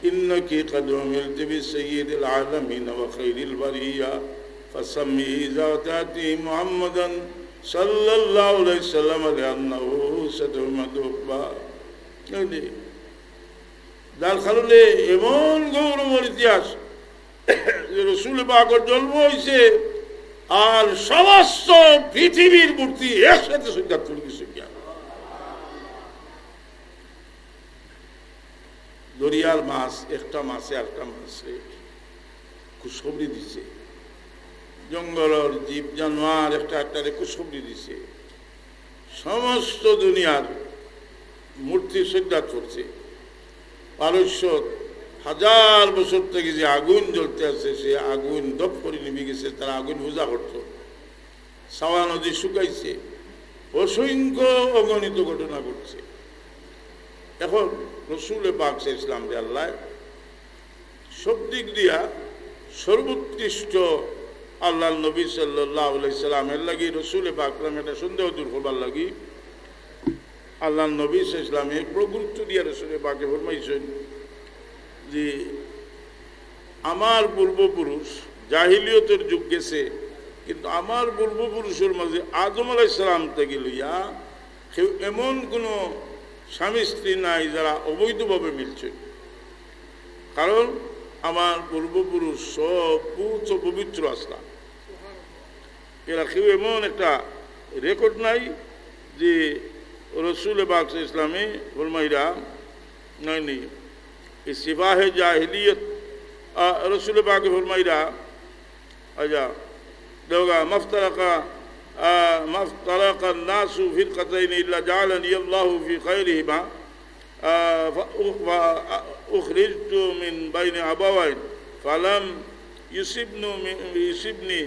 إنك قد حملت بسيد العالمين وخير البرية فسمه إذا تأتي محمدا صلى الله عليه وسلم لأنه ستحمد عقباه।" এই যে, যার কারণে এমন গৌরবর ইতিহাস যে রসুল পাকর জন্ম হইছে আর সমস্ত পৃথিবীর মূর্তি একসাথে সজ্জাত করে দিছে গিয়া। দরিয়ার মাছ একটা মাছে আরেকটা মাছে খুশখবরি দিছে, জঙ্গলর জীব জানোয়ার একটা একটারে খুশখবরি দিছে। সমস্ত দুনিয়ার মূর্তি সজ্জাত করছে। পারস্য হাজার বছর থেকে যে আগুন জ্বলতে আছে, সে আগুন দপ করে নিভে গেছে, তারা আগুন পূজা করত। সাওয়া নদী শুকাইছে, অসংখ্য অগণিত ঘটনা ঘটছে। এখন রসুল পাক সাল্লাল্লাহু আলাইহি ওয়াসাল্লামরে আল্লাহ সব দিক দিয়া সর্বোৎকৃষ্ট আল্লাহর নবী সাল্লাল্লাহু আলাইহি সাল্লাম, এর লাগি রসুল পাক সাল্লাম এটা সন্দেহ দূর করবার লাগি আল্লাহর নবী সাল্লাল্লাহু আলাইহি সাল্লাম এক বড় গুরুত্ব দিয়া রসুল পাকে ফরমাইছেন যে, "আমার পূর্বপুরুষ জাহিলিয়তের যুগ গেছে, কিন্তু আমার পূর্বপুরুষের মাঝে আদম আলাইহিস সালাম থেকে লইয়া কেউ এমন কোনো স্বামী স্ত্রী নাই যারা অবৈধভাবে মিলছে, কারণ আমার পূর্বপুরুষ সব পূত পবিত্র আসলা।" এরা কেউ এমন একটা রেকর্ড নাই যে রসুল পাক সাল্লাল্লাহু আলাইহি ওয়াসাল্লামে ফরমাইরা, নাই, নেই। এই সিফাহে জাহিলিয়ত, আ, রসুল পাকে ফরমাইরা, আচ্ছা, দেখো, "ما افترق، আ, ما افترق الناس فرقتين إلا جعلني الله في خيرهما، আ, ف-، أخ-، ف-، أخرجت من بين أبوين فلم يصبن من، يصبني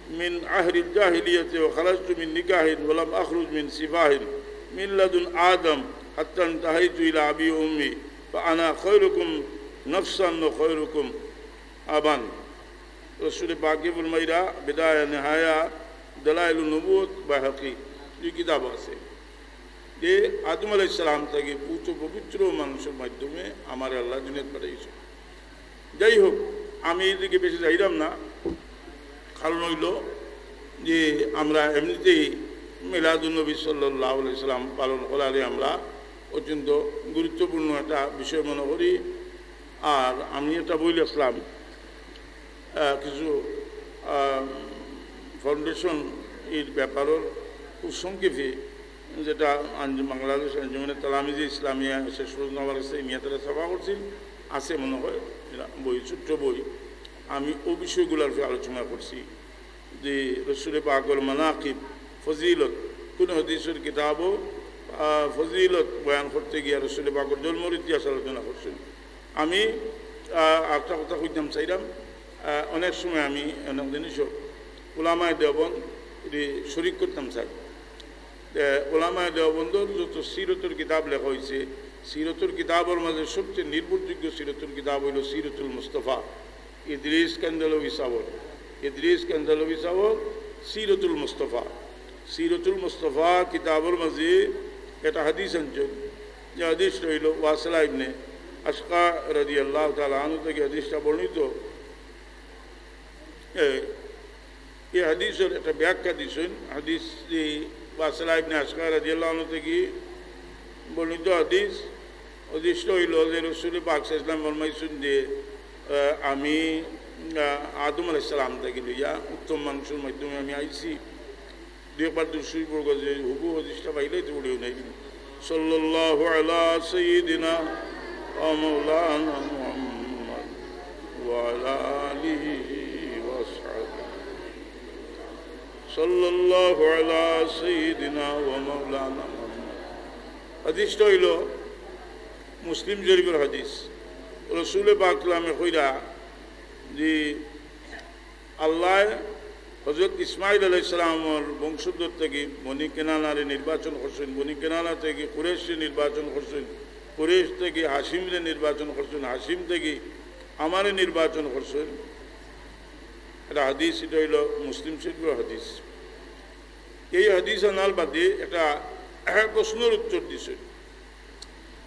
من عهد الجاهلية وخرجت من نكاح ولم أخرج من سفاح من لدن آدم حتى انتهيت إلى أبي وأمي فأنا خيركم نفسا وخيركم أبا। রসুলে পাকে ফরমাইরা, বিদায়া নেহায়া, দালাইলুন নবুয়ত, বাইহাকি, দুই কিতাব আছে। যে আদম আলাইহিস সালাম থাকি পূত পবিত্র মানুষর মাধ্যমে আমারে আল্লায় দুনিয়াত পাঠাইছইন। যাই হোক, আমি এদিকে বেশি যাইরাম না, কারণ অইলো যে আমরা এমনিতেই মিলাদুন নবী সাল্লাল্লাহু আলাইহি সাল্লাম পালন করারে আমরা অত্যন্ত গুরুত্বপূর্ণ একটা বিষয় মনে করি। আর আমি একটা বই লেখলাম, আহ, কিছু, আহ, foundation এর ব্যাপারও খুব সংক্ষেপে, যেটা আঞ্জ-, বাংলাদেশ আঞ্জুমানে তালামিজে ইসলামিয়া শেখ সুরজ নাওয়ার কাছে মিয়াতারা ছাপা করছিল, আছে মনে হয়, এরা বই, ছোট্ট বই। আমি ও বিষয়গুলোর উপরে আলোচনা করছি যে রসুলে পাকর মানাকিব, ফজিলত, কোন হাদিসের কিতাবও, আহ, ফজিলত বয়ান করতে গিয়া রসুলে পাকর জন্মর ইতিহাস আলোচনা করছেন। আমি, আহ, একটা কথা কইতাম চাইরাম, আহ, অনেক সময় আমি অনেক জিনিসও উলামায়ে দেওবন্দ এটি শরিক করতাম চাই। তে উলামায়ে দেওবন্দর যত সিরতর কিতাব লেখা হইছে, সিরতর কিতাবর মাঝে সবচেয়ে নির্ভরযোগ্য সিরতর কিতাব হইল সিরতুল মুস্তফা, ইদ্রিস কান্দালভি সাবর, ইদ্রিস কান্দালভি সাবর সিরতুল মুস্তফা। সিরতুল মুস্তফা কিতাবর মাঝে একটা হাদিস আনছেন, যে হাদিস হইল ওয়াসিলা ইবনে আশকা রাদিয়াল্লাহু তাআলা আনহু থেকে হাদিসটা বর্ণিত। এ, এই হাদিসের একটা ব্যাখ্যা দিছেন। হাদিস এই ওয়াসিলা ইবনে আশকা রাদিয়াল্লাহু আনহু থেকে বর্ণিত হাদিস। হাদিসটা হইল যে রসুল পাক সাল্লাল্লাহু আলাইহি ওয়াসাল্লাম ফরমাইছেন যে, আহ, আমি, আহ, আদম আলাইহিস সালাম থেকে লইয়া উত্তম মানুষের মাধ্যমে আমি আইছি। দুই একবার দুরূদ শরীফ পড়ো যে হুবহু হাদিসটা পাইলে তো পড়িও নাই। সাল্লাল্লাহু আলা সাইয়্যিদিনা ওয়া মাওলানা মুহাম্মদ ওয়া আলা আলিহি ওয়া সাহবিহি। সাল্লাল্লাহু আলা সাইয়্যিদিনা ওয়া মাওলানা মুহাম্মদ। হাদিসটা হইল মুসলিম শরীফের হাদিস। রসুলে পাক সাল্লামে কইরা যে আল্লাহ হযরত ইসমাইল আলাইহিস সালামর বংশধর থেকে বনি কেনানারে নির্বাচন করছেন, বনি কেনানা থেকে কুরেশরে নির্বাচন করছেন, কুরেশ থেকে হাশিমরে নির্বাচন করছেন, হাশিম থেকে আমারে নির্বাচন করছেন। এটা হাদিস, এটা হইল মুসলিম শরীফের হাদিস। এই হাদিস আনার বাদে একটা প্রশ্নর উত্তর দিছে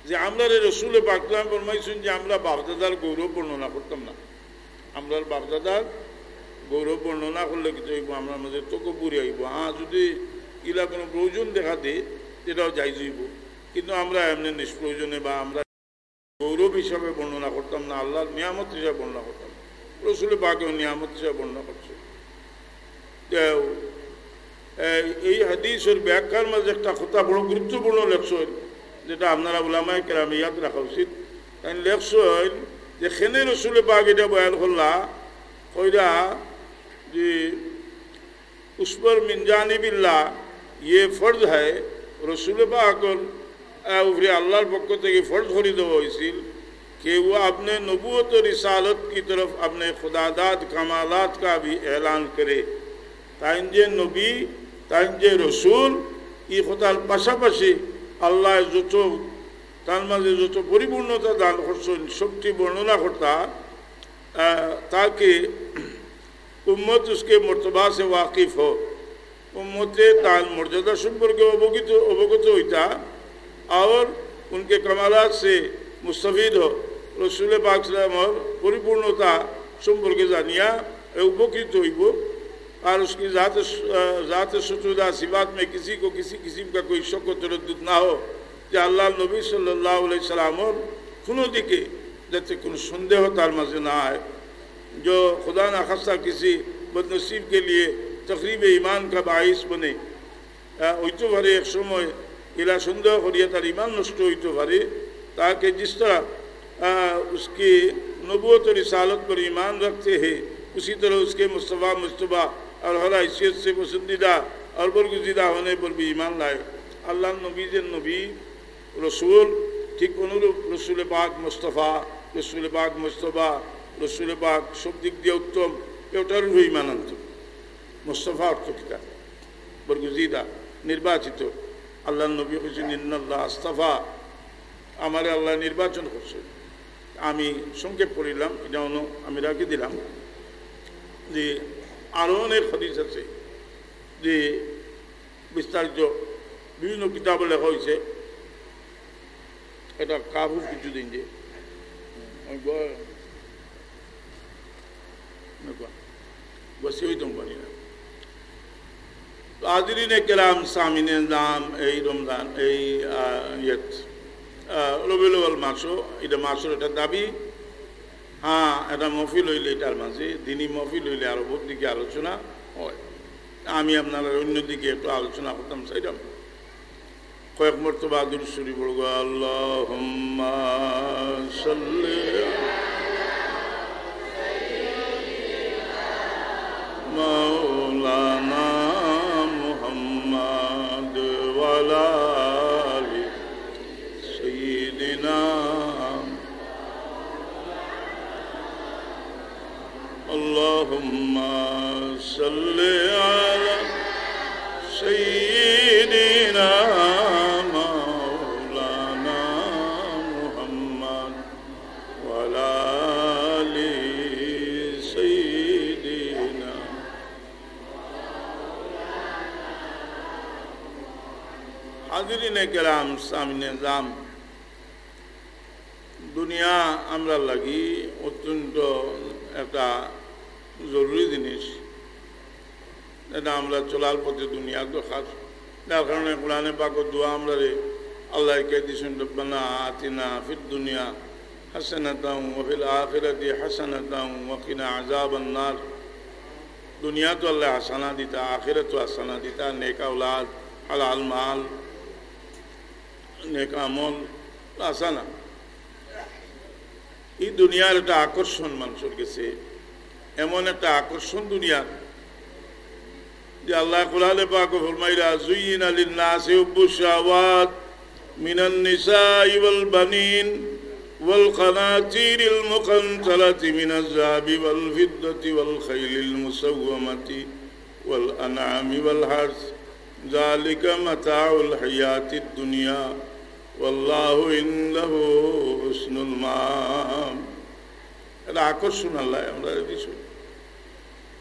যে আমরারে রসুলে পাক সাল্লাম ফরমাইছেন যে আমরা বাপদাদার গৌরব বর্ণনা করতাম না। আমরার বাপদাদার গৌরব বর্ণনা করলে কিতা হইব? আমরার মাঝে তকব্বুরি আইব। হ্যাঁ, যদি ইলা কোনো প্রয়োজন দেখা দেয়, এটাও জায়েজ হইব, কিন্তু আমরা এমনি নিষ্প্রয়োজনে বা আমরা গৌরব হিসাবে বর্ণনা করতাম না, আল্লাহর নিয়ামত হিসাবে বর্ণনা করতাম। রসুলে পাকেও নিয়ামত হিসাবে বর্ণনা করছে। তো, এই, এই হাদিসের ব্যাখ্যার মাঝে একটা কথা বড় গুরুত্বপূর্ণ লেখছেন, যেটা আপনারা উলামায়ে কেরাম ইয়াদ রাখা উচিত। তাই লেখছেন যে খেনে রসুলে পাক এটা বয়ান করলা, কইরা যে اس پر من جانب اللہ یہ فرض ہے, রসুল পাকর, আহ, উপরে আল্লাহর পক্ষ থেকে ফরজ করে দেওয়া হয়েছিল, کہ وہ اپنے نبوت و رسالت کی طرف اپنے خداداد کمالات کا بھی اعلان کرے। তাইন যে নবী, তাইন যে রসুল, এই কথার পাশাপাশি আল্লাহ যত, তার মাঝে যত পরিপূর্ণতা দান করছেন, সবটি বর্ণনা করতা, আহ, تاکہ امت اس کے مرتبہ سے واقف ہو, উম্মতে তার মর্যাদা সম্পর্কে অবগত, অবগত হইতা, আর উনকে কামালাত সে মুস্তাফিদ হো, রসুল পাক সাল্লামর পরিপূর্ণতা সম্পর্কে জানিয়া এ উপকৃত হইব। আর উসকি জাত, আহ, জাত সতুদা সিফাত মে কিসি কো কিসি কিসিম কা কোই শক ও তরদ্দুদ না হো, যে আল্লাহর নবী সাল্লাল্লাহু আলাইহি সাল্লামর কোনো দিকে যাতে কোনো সন্দেহ তার মাঝে না হয়। جو خدا نخواستہ کسی بدنصیب کے لیے تخریب ایمان کا باعث بنے۔ আহ, হইতে পারে এক সময় ইলা সন্দেহ করিয়া তার ইমান নষ্ট হইতে পারে, تاکہ جس طرح، আহ, اس کی نبوت و رسالت پر ایمان رکھتے ہیں، اسی طرح اس کے مصطفیٰ مجتبیٰ اور اعلیٰ حیثیت سے پسندیدہ اور برگزیدہ ہونے پر بھی ایمان لائے۔ আল্লাহর নবী যে নবী, রসুল, ঠিক অনুরূপ রসুল পাক মুস্তফা, রসুল পাক মুস্তফা, রসুল পাক সব দিক দিয়ে উত্তম, এটার উপরে ইমান আনতে হবে। মুস্তফা অর্থ কিতা? বরগুজিদা, নির্বাচিত। আল্লাহর নবী কইছইন, "ইন্নাল্লাহ আস্তাফা", আমারে আল্লায় নির্বাচন করছইন। আমি সংক্ষেপ করিলাম, ইটা অনো আমি রাখি দিলাম। যে আরো অনেক হাদিস আছে, যে বিস্তারিত বিভিন্ন কিতাবো লেখা অইছে। ইটা কাফুর কিছুদিন যে, ওই গ-, না, গ-, গছি অইতাম পারি না। তো হাজিরিনে কেরাম, সামিনে জাম, এই রমজান, এই, আহ, ইয়েত, আহ, রবিউল আউয়াল মাসো, ইটা মাসর একটা দাবি। হ্যাঁ, একটা মহফিল অইলে ইটার মাঝে, দিনি মহফিল অইলে আরো বহুত দিকে আলোচনা অয়। আমি আপনারার অন্য দিকে একটু আলোচনা করতাম চাইলাম। কয়েক মর্তবা দুরূদ শরীফ পড়ব। আল্লাহুম্মা সাল্লি মাওলানা মুহাম্মাদ ওয়া আলা আলি সাইয়্যিদিনা اللهم صل على سيدنا مولانا محمد وعلى آل سيدنا। হাজিরিনে কেরাম, সামিনে জাম, দুনিয়া আমরার লাগি অত্যন্ত একটা জরুরি জিনিস। এটা আমরা চলার পথে দুনিয়ার দরকার। যার কারণে কোরআনে পাকো দোয়া আমরারে আল্লায় কে দিছইন, "রব্বানা আতিনা ফিদ দুনিয়া হাসানাতাও ওয়া ফিল আখিরাতি হাসানাতাও ওয়া কিনা আযাবান নার।" দুনিয়াত আল্লায় হাসানা দিতা, আখিরাতো হাসানা দিতা, নেক আওলাদ, হালাল মাল, নেক আমল, হাসানা। এই দুনিয়ার একটা আকর্ষণ মানুষর গেছে, এমন একটা আকর্ষণ দুনিয়ার, যে আল্লায় কোরআনে পাকো ফরমাইরা, زين للناس حب الشهوات من النساء والبنين والقناطير المقنطرة من الذهب والفضة والخيل المسومة والأنعام والحرث ذلك متاع الحياة الدنيا والله عنده حسن المآب। এটা আকর্ষণ আল্লায় আমরারে দিছইন।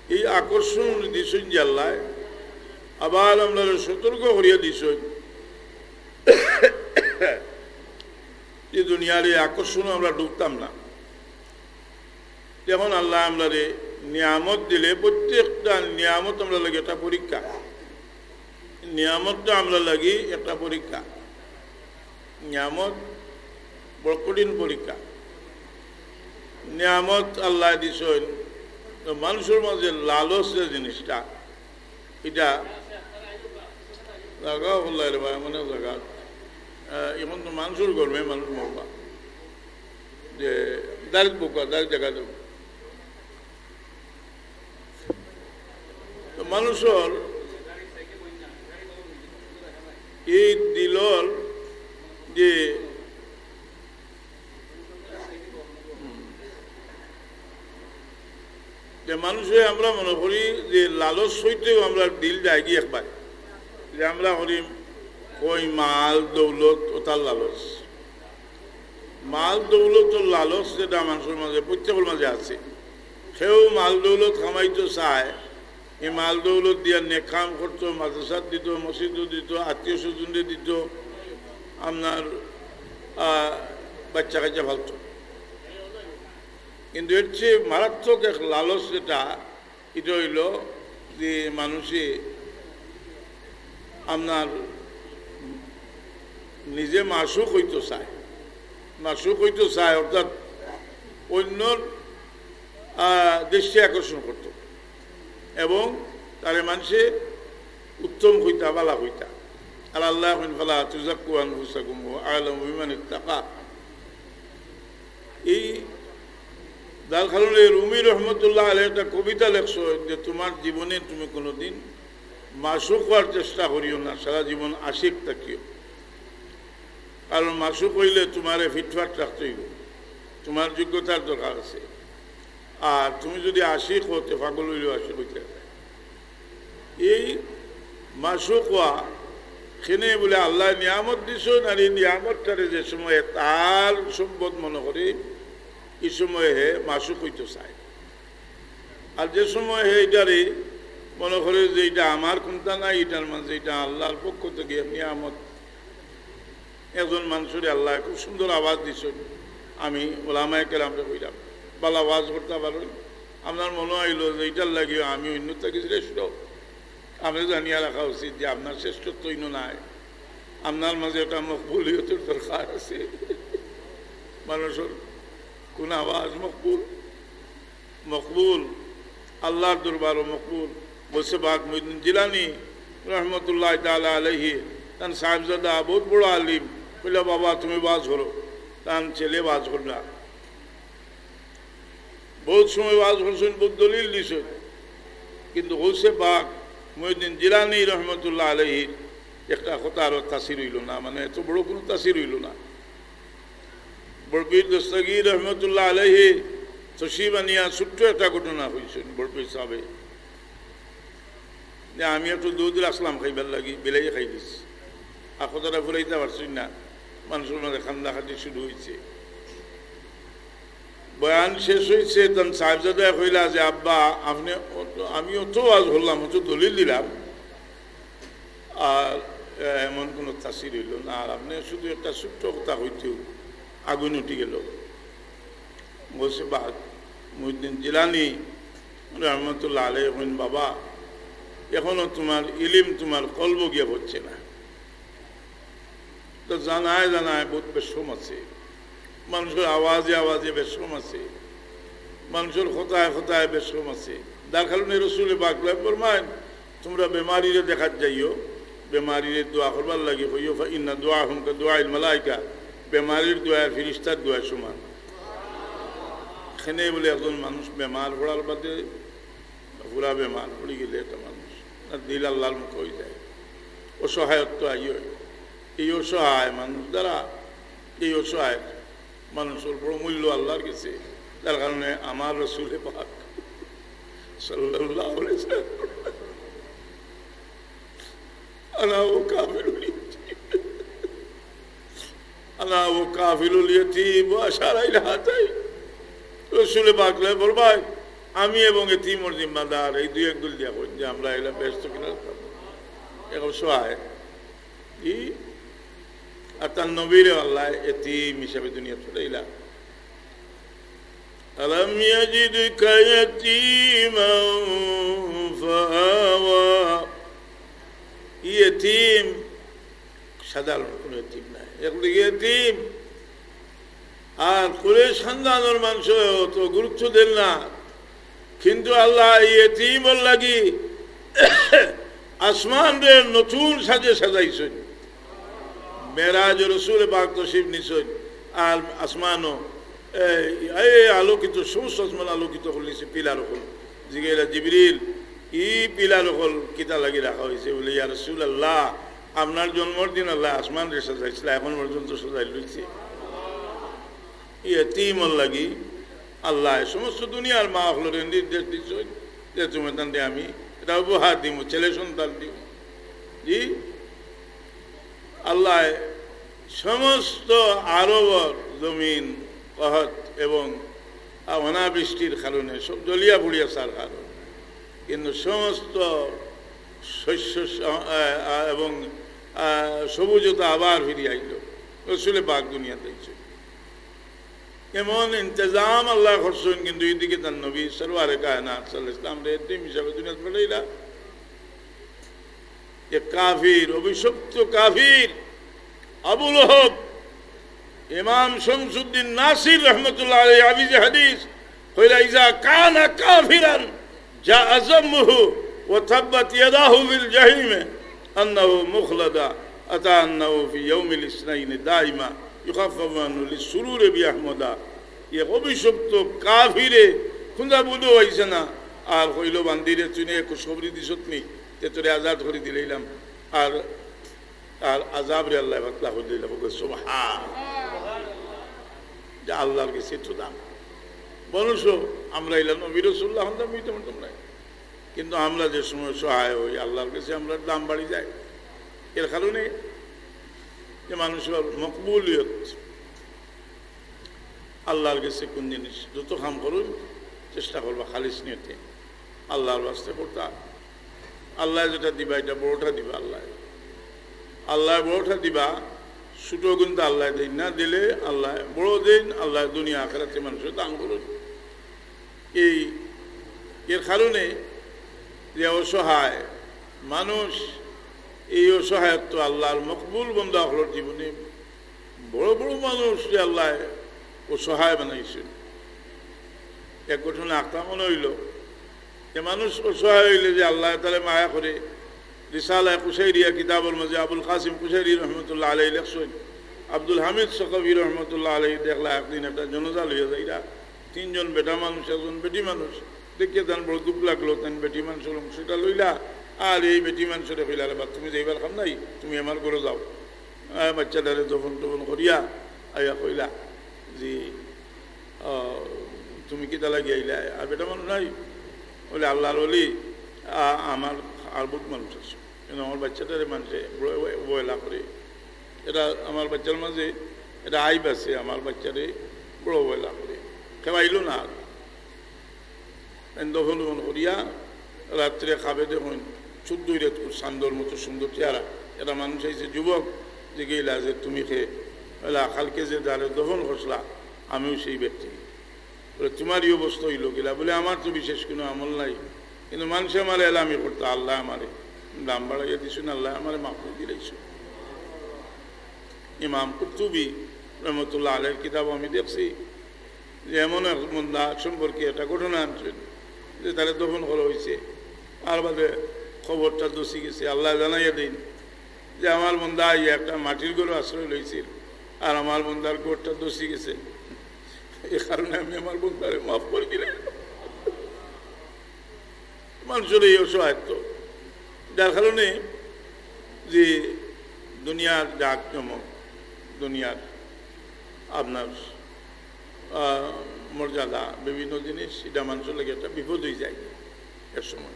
এই আকর্ষণ দিছইন যে আল্লায় আবার আমরারে সতর্ক করিয়া দিছইন যে দুনিয়ার এই আকর্ষণো আমরা ডুবতাম না। এখন আল্লায় আমরারে নিয়ামত দিলে, প্রত্যেকটা নিয়ামত আমরার লাগি একটা পরীক্ষা। নিয়ামতটা আমরার লাগি একটা পরীক্ষা। নিয়ামত বড় কঠিন পরীক্ষা। নিয়ামত আল্লায় দিছইন, তো মানুষর মাঝে লালচ যে জিনিসটা, ইটা জাগা অকল রে ভাই, মানে জাগা। আহ, এখন তো মানুষর গরমে মানুষ মরবা। যে direct বুকা, direct জাগা দেব। তো মানুষর এই দিলর যে যে মানুষে আমরা মনে করি যে লালচ অইতেউ আমরার দিল যায়গি একবার, যে আমরা করি কই মাল দৌলত ওটার লালচ, মাল দৌলতর লালচ যেটা মানুষর মাঝে, প্রত্যেকর মাঝে আছে। কেউ মাল দৌলত কামাইতো চায়, এই মাল দৌলত দিয়া নেক কাম করতো, মাদ্রাসাত দিতো, মসজিদো দিতো, আত্মীয় স্বজনরে দিতো, আপনার, আহ, বাচ্চা কাচ্চা ফালতো। কিন্তু এর চেয়ে মারাত্মক এক লালচ যেটা, এটা অইলো যে মানুষে আপনার নিজে মাশুক অইতো চায়, মাশুক অইতো চায়, অর্থাৎ অন্যর, আহ, দৃষ্টি আকর্ষণ করতো এবং তারে মানষে উত্তম কইতা, ভালা কইতা। আর আল্লায় কইন, "ফালা তুজাক্কু আনফুসাকুম হুয়া আ'লামু বিমান ইত্তাকা।" এই যার কারণে রুমি রহমতুল্লাহ আলাইহি একটা কবিতা লেখছইন যে, "তোমার জীবনে তুমি কোনোদিন মাশুক অওয়ার চেষ্টা করিও না, সারা জীবন আশিক থাকিও।" কারণ মাশুক অইলে তোমারে ফিটফাট রাখতে অইবো, তোমার যোগ্যতার দরকার আছে। আর তুমি যদি আশিক অও, তে পাগল অইলেও আশিক অইতে পারে। এই মাশুক অওয়া, কেনে বুলে আল্লায় নিয়ামত দিছইন, আর এই নিয়ামতটারে যে সময় তার সম্পদ মনো করে, ই সময় হে মাশুক অইতো চায়। আর যে সময় হে ইটারে মনো করে যে ইটা আমার কুন্তা নায়, ইটার মাঝে ইটা আল্লার পক্ষ থাকি নিয়ামত, একজন মানষরে আল্লায় খুব সুন্দর আওয়াজ দিছইন। আমি ওলামায়ে কেরামরে কইলাম, "বালা ওয়াজ করতা পারইন?" আপনার মনো অইলো যে ইটার লাগিও আমি অইন্য থাকি শ্রেষ্ঠ। আপনে জানিয়া রাখা উচিত যে আপনার শ্রেষ্ঠত্ব ইনো নায়, আপনার মাঝে একটা মকবুলিয়তর দরকার আছে। মানষর কুন আওয়াজ মকবুল? মকবুল, আল্লার দরবারো মকবুল। গৌসে পাক মুহিউদ্দিন জিলানী রহমতুল্লাহ তাআলা আলাইহি, তান সাহেবজাদা বউত বড় আলিম, কইলা, "বাবা, তুমি ওয়াজ করো।" তান ছেলে ওয়াজ করলা। বউত সময় ওয়াজ করছইন, বউত দলিল দিছইন, কিন্তু গৌসে পাক মুহিউদ্দিন জিলানী রহমতুল্লাহ আলাইহির একটা কথারও তাসির অইলো না, মানে, এত বড় কুনু তাসির অইলো না। বড় পীর দস্তগীর রহমতুল্লাহ আলাইহি তশরিফ আনিয়া ছোট্ট একটা ঘটনা কইছইন বড় পীর সাহেবে, যে আমি একটু দুধ রাখলাম খাইবার লাগি, বিলাইয়ে খাই দিছে। আর কথাটা ফুরাইতা পারছি না, মানষর মাঝে কান্দাকাটি শুরু অইছে। বয়ান শেষ অইছে, তান সাহেবজাদায় কইলা যে, "আব্বা, আপনে অত, আমি অত ওয়াজ করলাম, অত দলিল দিলাম, আর, এ, এমন কুনু তাসির অইলো না, আর আপনে শুধু একটা ছোট্ট কথা কইতেউ আগুন উঠি গেলো।" গৌসে পাক মুহিউদ্দিন জিলানী রহমতুল্লাহ আলাইহি কইন, "বাবা, এখনো তুমার ইলিম তুমার কলবো গিয়া পৌঁছছে না।" তো জানায় জানায় বউত বেশকম আছে, মানষর আওয়াজে আওয়াজে বেশকম আছে, মানষর কথায় কথায় বেশকম আছে। যার কারণে রসুলে পাক ফরমাইন, "তুমরা বেমারিরে দেখাত যাইও, বেমারিরে দোয়া করবার লাগি কইও, ফাইন্না দুআহুম কাদুআইল মালাইকা, বেমারির দোয়া ফিরিস্তার দোয়া সমান।" কেনে বুলে একজন মানুষ বেমার পড়ার বাদে পুরা বেমার পড়ি গেলে একটা মানুষ, আর দিল আল্লার মুখো অইযায়, অসহায়ত্ব আইও। এই অসহায় মানুষ দ্বারা, এই অসহায় মানুষর বড় মূল্য আল্লার গেছে, যার কারণে আমার রসুলে পাক সাল্লাল্লাহু আলাইহি ওয়াসাল্লাম, "আনা ওয়া কাফিলুল ইয়াতিম।" আনা ওয়া কাফিলুল ইয়াতিম ওয়া আশারা ইলা হাতাইন। রসুলে পাক ফরমাইন, "আমি এবং এতিমর জিম্মাদার।" এই দুই আঙ্গুল দিয়া কইন যে আমরা এলা বেহেস্ত কিনা, এখন সহায়। ই, আর তান নবীরে আল্লায় এতিম হিসাবে দুনিয়াত পাঠাইলা। আলাম ইয়াজিদকা ইয়াতিমান ফাআওয়া। ই এতিম সাধারণ কুনু এতিম নায়, একদিকে এতিম, আর কুরাইশ খানদানর মানষে অত গুরুত্ব দেইন না, কিন্তু আল্লায় ই এতিমর লাগি আসমানরে নতুন সাজে সাজাইছইন। মেরাজ রসুলে পাক তশরিফ নিছইন, আর আসমানও এই, এই আলোকিত, সমস্ত আসমান আলোকিত করিলিছে পিলার অকল। জিগাইলা, "জিবরিল, ই পিলার অকল কিতার লাগি রাখা অইছে?" বুলে, "ইয়া রাসুলাল্লাহ, আপনার জন্মর দিন আল্লায় আসমানরে সাজাইছলা, এখন পর্যন্ত সাজাইল রইছে।" ই এতিমর লাগি আল্লায় সমস্ত দুনিয়ার মা অকলরে নির্দেশ দিছইন যে, "তুমি তানরে আমি এটা উপহার দিমু, ছেলে সন্তান দিমু।" জি, আল্লায় সমস্ত আরবর জমিন কহত এবং অনাবৃষ্টির কারণে সব জ্বলিয়া পুড়িয়া যার কারণ, কিন্তু সমস্ত শস্য স-, আ, আ, এবং, আ, সবুজতা আবার ফিরিয়া আইল। রসুলে পাক দুনিয়াত আইছইন। এমন ইন্তেজাম আল্লায় করছইন, কিন্তু ইদিকে তান নবী সরওয়ারে কায়নাত সাল্লাল্লাহু আলাইহি ওয়াসাল্লামরে এতিম হিসাবে দুনিয়াত পাঠাইলা। এ কাফির, অভিশপ্ত কাফির, আবু লহব, ইমাম শামসুদ্দিন নাসির রহমতুল্লাহ আলাইহি হাফিজে হাদিস কইলা, "ইজা কানা কাফিরান জাআ যাম্মুহু ওয়া তাব্বাত ইয়াদাহু ফিল জাহিমে আন্নাহু মুখলাদা আতা আন্নাহু ফি ইয়াউমিল ইসনাইনি দাইমা ইউখাফফাফু আনহু লিসসুরুরি বিআহমদা।" এ অভিশপ্ত কাফিরে কুনটা বুঝো অইছে না, আর কইলো, "বান্দিরে তুই নে খুশখবরি দিছত নি, তে তোরে আজাদ করি দিলাইলাম।" আর, আর আজাবরে আল্লায় পাতলা করি দিলা। বলবে, "সুবহান।" যে আল্লার গেছে এত দাম। বলছো, আমরা ইলা নবী রাসুলুল্লাহ হন্দা মিটে মতো নাই। কিন্তু আমরা যে সময় সহায় হই, আল্লাহর কাছে আমরা দাম বাড়ি যায়। এর কারণে যে মানুষের মকবুলিয়ত, আল্লাহর কাছে কোন জিনিস, যত কাম করুন, চেষ্টা করবা খালিস নিয়তে আল্লাহর ওয়াস্তে করতা। আল্লাহ যেটা দিবা, এটা বড়টা দিবা আল্লাহ। আল্লাহ বড়টা দিবা, ছোট কিন্তু আল্লাহ দেন না, দিলে আল্লাহ বড় দেন। আল্লাহ দুনিয়া আখেরাতে মানুষের দান করুন। এই, এর কারণে যে অসহায় মানুষ, এই অসহায়ত্ব আল্লাহর মকবুল বন্দা অকলর জীবনে বড় বড় মানুষ যে আল্লাহ অসহায় বানাইছেন। এক ঘটনা আক্রমণ হইল যে মানুষ অসহায় হইলে যে আল্লাহ তাআলা মায়া করে। রিসালায়ে কুশাইরিয়া কিতাবর মাঝে আবুল কাসিম কুশাইরি রহমতুল্লাহ আলাইহি লেখছেন, আব্দুল হামিদ সকাফি রহমতুল্লাহ আলাইহি দেখলা একদিন একটা জানাজা লইয়া যাইরা, তিনজন বেটা মানুষ, একজন বেটি মানুষ। দেখিয়া তান বড় দুঃখ লাগলো, তান বেটি মানুষর অংশটা লইলা, আর এই বেটি মানুষরে কইলা, "রে বা, তুমি যাইবার কাম নাই, তুমি আমার ঘরো যাও।" আহ, বাচ্চাটারে দফন টফন করিয়া আইয়া কইলা যে, আহ, "তুমি কিতা লাগি আইলা?" আর বেটা মানুষ নাই, বলে, "আল্লাহর ওলি, আ-, আমার আর বহুত মানুষ আছে, কিন্তু আমার বাচ্চাটারে মানুষে অব-, অব-, অবহেলা করে। এটা আমার বাচ্চার মাঝে এটা আইব আছে, আমার বাচ্চারে বড় অবহেলা করে, খেলাইল না।" আর দফন টফন করিয়া রাত্রে খাবে দেখুন, চোদ্দই রাত খুব চান্দর মতো সুন্দর চেহারা। এটা মানুষ আইছে যুবক, যে গেলা যে, "তুমি খে?" বলে, "কালকে যে যারে দফন করছলা, আমিও সেই ব্যক্তি।" বলে, "তোমার এই অবস্থা হইল গেলা?" বলে, "আমার তো বিশেষ কোনো আমল নাই, কিন্তু মানুষে আমার এলামি করতো, আল্লাহ আমারে দাম বাড়াইয়া দিছুন, আল্লাহ আমারে মাফ করে দিলাইছুন।" ইমাম কুরতুবী রহমতুল্লাহ আলাইহির কিতাব আমি দেখছি যে এমন এক বন্দা সম্পর্কে একটা ঘটনা আনছেন যে তারে দফন করা হয়েছে, আর বাদে খবরটা দোষী গেছে, আল্লাহ জানাইয়া দিন যে আমার বন্দা আইয়া একটা মাটির ঘরে আশ্রয় লইছিল, আর আমার বন্দার ঘরটা দোষী গেছে, এই কারণে আমি আমার বন্দারে মাফ করে দিলাম। মানুষের এই অসহায়ত্ব, যার কারণে যে দুনিয়ার জাকজমক, দুনিয়ার আপনার, আহ, মর্যাদা, বিভিন্ন জিনিস, এটা মানুষের লাগে একটা বিপদ হয়ে যায় এক সময়।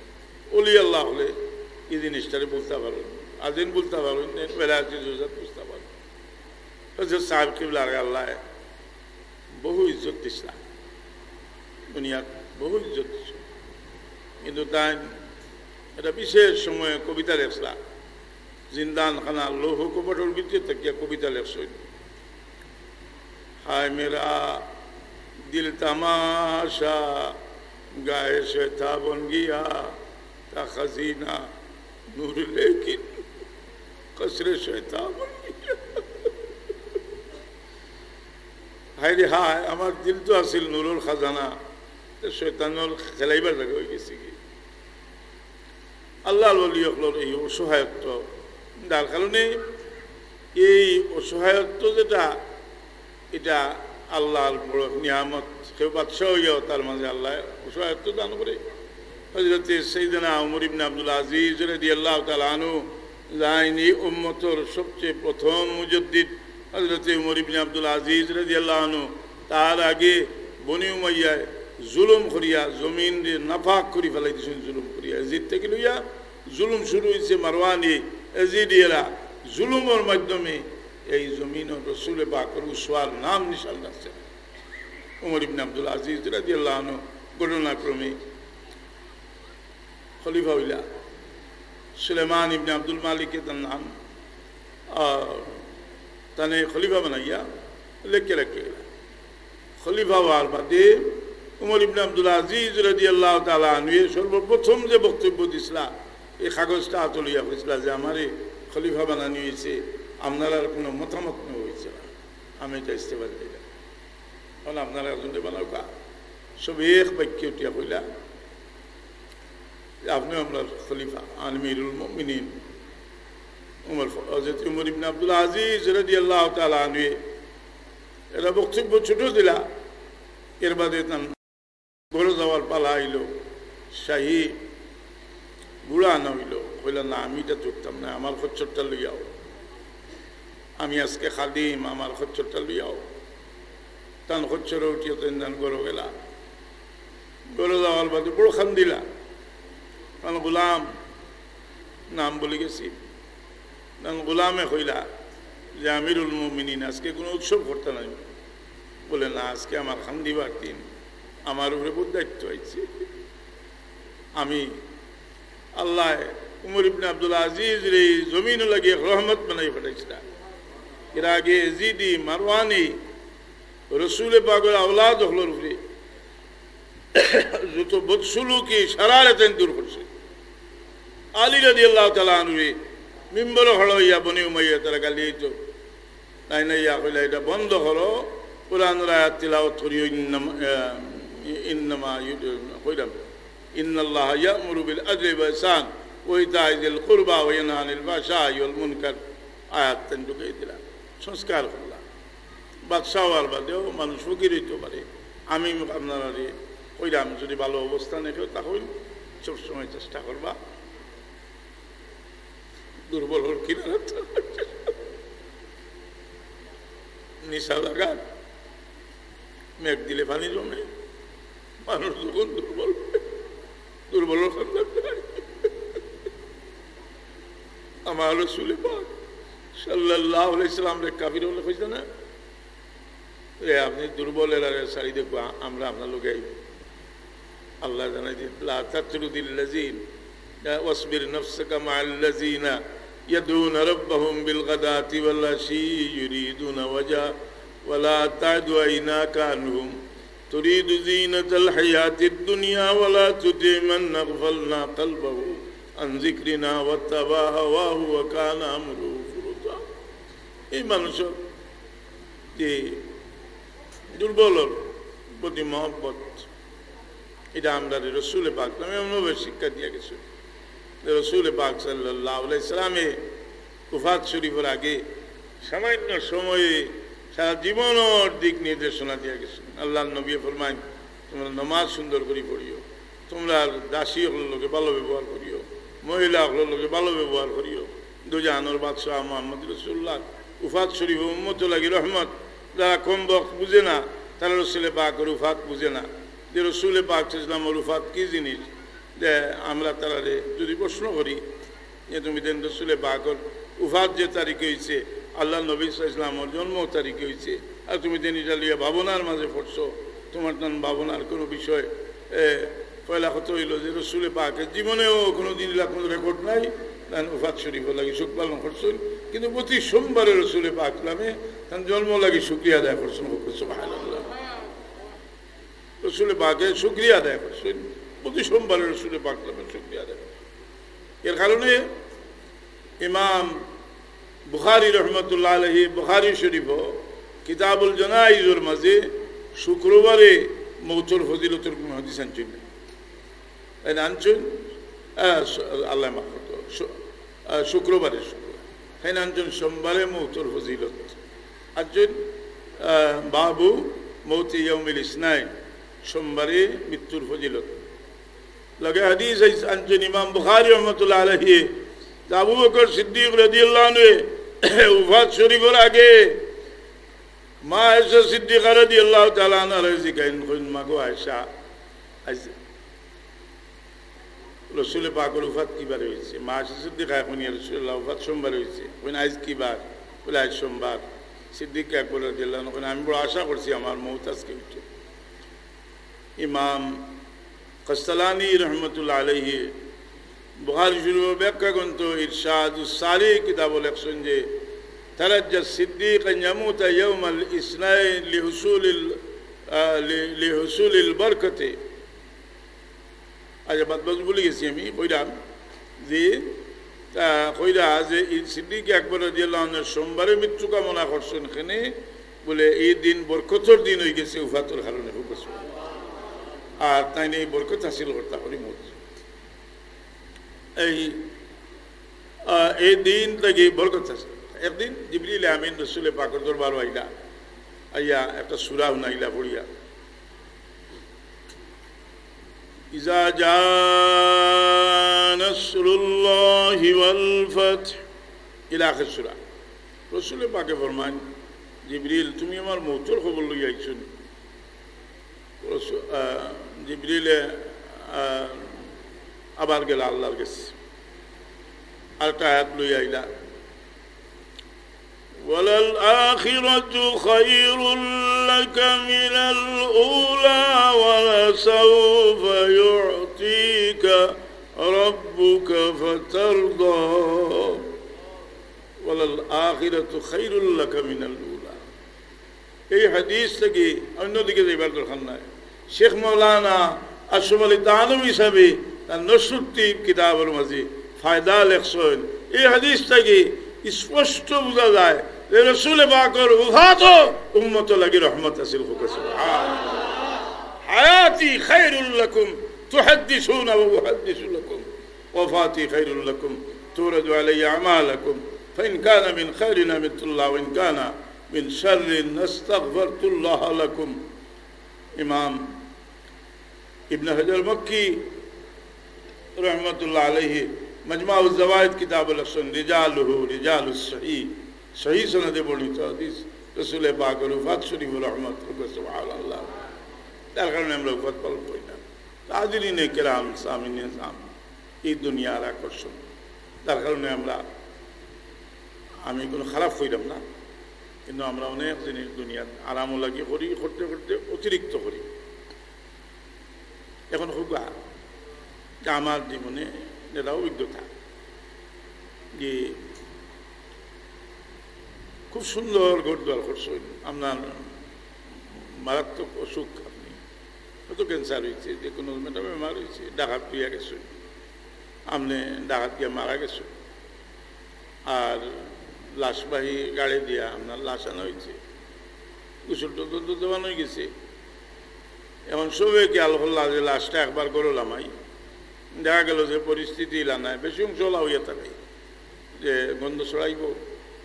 অলি আল্লাহ হলে এই জিনিসটারে বুঝতে পারেন, আদিন বুঝতে পারেন, বেলায়েতি জুজাত বুঝতে পারেন। হজরত সাহেব কিবলা আল্লাহ বহু ইজ্জত দিছলা, দুনিয়াত বহু ইজ্জত দিছলা, কিন্তু তাই একটা বিশেষ সময়ে কবিতা লেখছলা, জিন্দান খানা লৌহ কপটর ভিতরে থাকিয়া কবিতা লেখছইন। হায় মেরা দিল তামাশা, গায়ে শয়তা বন গিয়া, তা খাজিনা নূর লেকিন কসরে শয়তা বন গিয়া। হায় রে হায়, আমার দিল তো আছিল নূরর খাজানা, তো শয়তানর খেলাইবার জাগা হয়ে গেছে কি? আল্লাহর ওলি অকলর এই অসহায়ত্ব, যার কারণে এই অসহায়ত্ব যেটা, এটা আল্লাহর বড় নিয়ামত। কেউ বাদশাহ হইয়াও তার মাঝে আল্লাহ অসহায়ত্ব দান করে। হযরতে সাইয়েদনা উমর ইবনে আব্দুল আজিজ রাদিয়াল্লাহু তাআলা আনহু, যাইনি উম্মতর সবচেয়ে প্রথম মুজাদ্দিদ, হযরতে উমর ইবনে আব্দুল আজিজ রাদিয়াল্লাহু আনহু, তার আগে বনি উমাইয়ায় জুলুম করিয়া জমিনরে নাপাক করি ফেলাই দিছইন, জুলুম করিয়া। এজিদ থাকি লইয়া জুলুম শুরু হইছে, মারওয়ানি, এজিদিয়েরা জুলুমর মাধ্যমে এই জমিনও রসুলে পাকর উসওয়ার নাম নিশান রাখছে। উমর ইবনে আব্দুল আজিজ রাদিয়াল্লাহু আনহু ঘটনাক্রমে খলিফা হইলা। সুলেমান ইবনে আব্দুল মালিকে তার নাম, আহ, তানে খলিফা বানাইয়া লেখে রাখে গেলা। খলিফা হওয়ার বাদে উমর ইবনে আব্দুল আজিজ রাদিয়াল্লাহু তাআলা আনহুয়ে সর্বপ্রথম যে বক্তব্য দিছলা, এই কাগজটা হাতো লইয়া কইছলা যে, "আমারে খলিফা বানানি হইছে, আপনারার কোনো মতামত নেওয়া হইছে না, আমি এটা ইস্তেফা দিলাম।" এখন আপনারা একজনরে বানাউক্কা। সবে এক বাক্যে উঠিয়া কইলা যে, "আপনি আমরার খলিফা, আমিরুল মুমিনিন উমর ফ-, হযরত উমর ইবনে আব্দুল আজিজ রাদিয়াল্লাহু তাআলা আনহু।" এরা বক্তব্য ছোট দিলা, এর বাদে তান ঘরো যাওয়ার পালা আইল, শাহী ঘুড়া আনা হইল। কইলা, "না, আমি এটা চড়তাম না, আমার খচ্চরটা লইয়াও, আমি আজকে খাদিম, আমার খচ্চরটা লইয়াও।" তান খচ্চরো উঠিয়া তান তান ঘরো গেলা। ঘরো যাওয়ার বাদে বড় কান্দিলা। আমার গোলাম, নাম ভুলি গেছি, আমার গোলামে কইলা যে, "আমিরুল মুমিনিন, আজকে কুনু উৎসব করতা নায়?" বলে, "না, আজকে আমার কান্দিবার দিন, আমার উপরে বহুত দায়িত্ব আইছে। আমি, আল্লায় উমর ইবনে আব্দুল আজিজরে ই জমিনো লাগি এক রহমত বানাই পাঠাইছলা। এর আগে এজিদি, মারওয়ানি, রসুলে পাকর আওলাদ অকলর উপরে যত বদসুলুকি, শারারত এন দূর করছে।" আলী রাদিয়াল্লাহু তাআলা আনহুরে মিম্বরো খাড়া অইয়া বনি উমাইয়া তারা গালি দিত। নাই নাই, ইয়া কইলা, "ইটা বন্ধ করো, কোরআনর আয়াত তিলাওয়াত করিও, ইন্নামা, আহ, ইন্নামা ইউ-, কইলাম, ইন্নাল্লাহা ইয়া'মুরু বিল আদলি ওয়াল ইহসান ওয়া ইতাই যিল কুরবা ওয়া ইয়ানহা আনিল ফাহশাই ওয়াল মুনকার।" আয়াত তাইন ঢুকাই দিলা, সংস্কার করলা। বাদশা অওয়ার বাদেও মানুষ ফকির অইতো পারে। আমি আপনারারে কইলাম, যদি ভালো অবস্থানে কেউ থাকইন, সবসময় চেষ্টা করবা দুর্বলর কিনারা থাকার। নিশা লাগার, মেঘ দিলে পানি জমে, মানুষ যখন দুর্বল, দুর্বলর কান্দাত নাই। আমার রসুলে পাক সাল্লাল্লাহু আলাইহি ওয়াসাল্লামরে কাফির অকলে কইছে না, "এ, আপনি দুর্বল, এরারে ছাড়ি দেউক্কা, আ-, আমরা আপনার লগে আইমু।" আল্লায় জানাই দিন, "লা তাতরুদিল্লাযিনা, ওয়াসবির নাফসাকা মাআল্লাযিনা ইয়াদউনা রাব্বাহুম বিল গাদাতি ওয়াল আশি ইউরিদুনা ওয়াজহা, ওয়ালা তাদু আইনাকা আনহুম তুরিদু যিনাতাল হায়াতিদ দুনিয়া ওয়ালা তুতি মান আগফালনা কালবাহু আন যিকরিনা ওয়াত্তাবা হাওয়াহু ওয়া কানা আমরুহু ফুরুতা।" এই মানুষর যে দুর্বলর প্রতি মহব্বত, ইটা আমরারে রসুলে পাক সাল্লাল্লাহু আলাইহি ওয়াসাল্লামে এমনভাবে শিক্ষা দিয়া গেছে যে রসুলে পাক সাল্লাল্লাহু আলাইহি ওয়াসাল্লামে ওফাত শরীফর আগে সামান্য সময়ে সারা জীবনর দিক নির্দেশনা দিয়া গেছে। আল্লাহর নবী ফরমাইন, "তোমরা নামাজ সুন্দর করি পড়িও, তোমরা দাসী অকলর লগে ভালো ব্যবহার করিও, মহিলা অকলর লগে ভালো ব্যবহার করিও।" দুজাহানর বাদশাহ মুহাম্মদ রাসূলুল্লাহ ওফাত শরীফ উম্মতর লাগি রহমত। যারা কম বয়স বুঝে না, তারা রসুলে পাকর ওফাত বুঝে না, যে রসুলে পাক সাল্লাল্লাহু আলাইহি ওয়াসাল্লামর ওফাত কি জিনিস, যে আমরা তারারে যদি প্রশ্ন করি যে, "তুমি দেন রসুলে পাকর ওফাত যে তারিখে অইছে, আল্লাহর নবী সাল্লাল্লাহু আলাইহি ওয়াসাল্লামর জন্ম তারিখে অইছে, আর তুমি দেন ইটা লইয়া ভাবনার মাঝে পড়ছো, তোমার তান ভাবনার কুনু বিষয়?" এ, পয়লা কথা অইলো যে রসুলে পাকে জীবনেও কুনুদিন ইলা কুনু রেকর্ড নাই, তান ওফাত শরীফর লাগি শোক পালন করছইন, কিন্তু প্রতি সোমবারে রসুলে পাক নামে তান জন্ম লাগি শুকরিয়া আদায় করছইন। সুবহানাল্লাহ। রসুলে পাকে শুকরিয়া আদায় করছইন, প্রতি সোমবারে রসুলে পাক নামে শুকরিয়া আদায় করছইন। এর কারণে ইমাম বুখারী রহমতুল্লাহ আলাইহি বুখারী শরীফো কিতাবুল জানাইজর মাঝে শুক্রবারে মৌতর ফজিলতর কুনু হাদিস আনছইন না। তাইন আনছইন, আহ, শ-, আল্লাহ মাফ করতো, শু-, আহ, শুক্রবারে, শুক্রবার। তাইন আনছইন সোমবারে মৌতর ফজিলত। আনছইন, আহ, বাবু মৌতি ইয়াউমিল ইসনাইন, সোমবারে মৃত্যুর ফজিলত। লগে হাদিস আইস-, আনছইন ইমাম বুখারী রহমতুল্লাহ আলাইহি, যে আবু বকর সিদ্দিক রাদিয়াল্লাহু আনহু ওফাত শরীফর আগে মা আয়েশা সিদ্দিকা রাদিয়াল্লাহু তাআলা আনহারে জিকাইন, কইন, "মা গো আয়েশা, আইজ রসুলে পাকর ওফাত কি বারে অইছে?" মা আয়েশা সিদ্দিকায় কইন, "ইয়া রাসূলুল্লাহ, ওফাত সোমবারে অইছে।" কইন, "আইজ কি বার?" বলে, "আইজ সোমবার।" সিদ্দিক আকবর রাদিয়াল্লাহু আনহু কইন, "আমি বড় আশা করছি আমার মউত আজকে অইতো।" ইমাম কাস্তালানি রহমতুল্লাহ আলাইহি বুখারী শরীফর ব্যাখ্যা গ্রন্থ ইরশাদুস সালিক কিতাবো লেখছইন যে, "তারাজ্জা সিদ্দিক আন ইয়ামুতা ইয়াউমাল ইসনাইন লিহুসুলিল, আহ, লি-, লিহুসুলিল বরকতে।" আচ্ছা, বাদ বাকি ভুলি গেছি আমি, কইরাম যে, আহ, কইরা যে ই সিদ্দিক আকবর রাদিয়াল্লাহু আনহু সোমবারে মৃত্যু কামনা করছইন কেনে, বলে, "ই দিন বরকতর দিন অইগেছে উফাতর কারণে।" আর তাইন ই বরকত হাসিল করতা করি মউত। এই, আহ, এই দিন থাকি বরকত আছে। একদিন জিবরিল আমিন রসুলে পাকর দরবারো আইলা, আইয়া একটা সূরা হুনাইলা পড়িয়া। ইজা জা নাসরুল্লাহি ওয়াল ফাতহ, ইলা আখির সূরা। রসুলে পাকে ফরমাইন, "জিবরিল, তুমি আমার মউতর খবর লইয়া আইছো নি?" রসু-, আহ, জিবরিলে, আহ, আবার গেলা আল্লাহর গেছে, আরেকটা আয়াত লইয়া আইলা, "وللآخرة خير لك من الأولى ولسوف يعطيك ربك فترضى وللآخرة خير لك من الأولى।" এই হাদিস থাকি অন্যদিকে যাইবার দরকার নাই। শেখ মৌলানা আশরাফ আলী থানভী সাহেব তান নসরুদ্দিন কিতাবর মাঝে ফায়দা লেখছইন। এই হাদিস থাকি স্পষ্ট বুঝা যায় যে রসুল পাকর ওফাতও উম্মত লাগি রহমত আছিল। হায়াতি খায়রুল লাকুম তুহাদ্দিসুনা ওয়া উহাদ্দিসু লাকুম। وفاتي خير لكم ترد علي أعمالكم فإن كان من خير حمدت الله وإن كان من شر استغفرت الله لكم। ইমাম ইবনে হাজার মক্কি রহমতুল্লাহ আলাইহি মাজমাউজ জাওয়ায়েদ কিতাব লেখছইন, রিজালুহু রিজালুস সহিহ, সহিহ সনদে বর্ণিত হাদিস, রসুল পাকর ওফাত শরীফ রহমত, সুবহানাল্লাহ। তার কারণে আমরা ওফাত পালন করি না। হাজিরিনে কেরাম, সামিনে জাম, এই দুনিয়ার আকর্ষণ, তার কারণে আমরা, আমি কোনো খারাপ কইরাম না, কিন্তু আমরা অনেক জিনিস দুনিয়াত আরামও লাগি করি, করতে করতে অতিরিক্ত করি। এখন খুব আমার জীবনে এটা অভিজ্ঞতা যে খুব সুন্দর ঘর দুয়ার করছইন, আপনার মারাত্মক অসুখ, আপনি হয়তো ক্যান্সার হইছে, যে কোনো একটা বেমার হইছে, ঢাকাত লইয়া গেছইন, আপনি ঢাকাত গিয়া মারা গেছইন, আর লাশবাহী গাড়ি দিয়া আপনার লাশ আনা হইছে, গোসল টোসল তো দেওয়ানো হয়ে গেছে। এখন সবে খেয়াল করলা যে লাশটা একবার গরু লামাই, দেখা গেল যে পরিস্থিতি ইলা নাই, বেশি অংশ ওলা হইয়া থাকে যে গন্ধ ছড়াইব,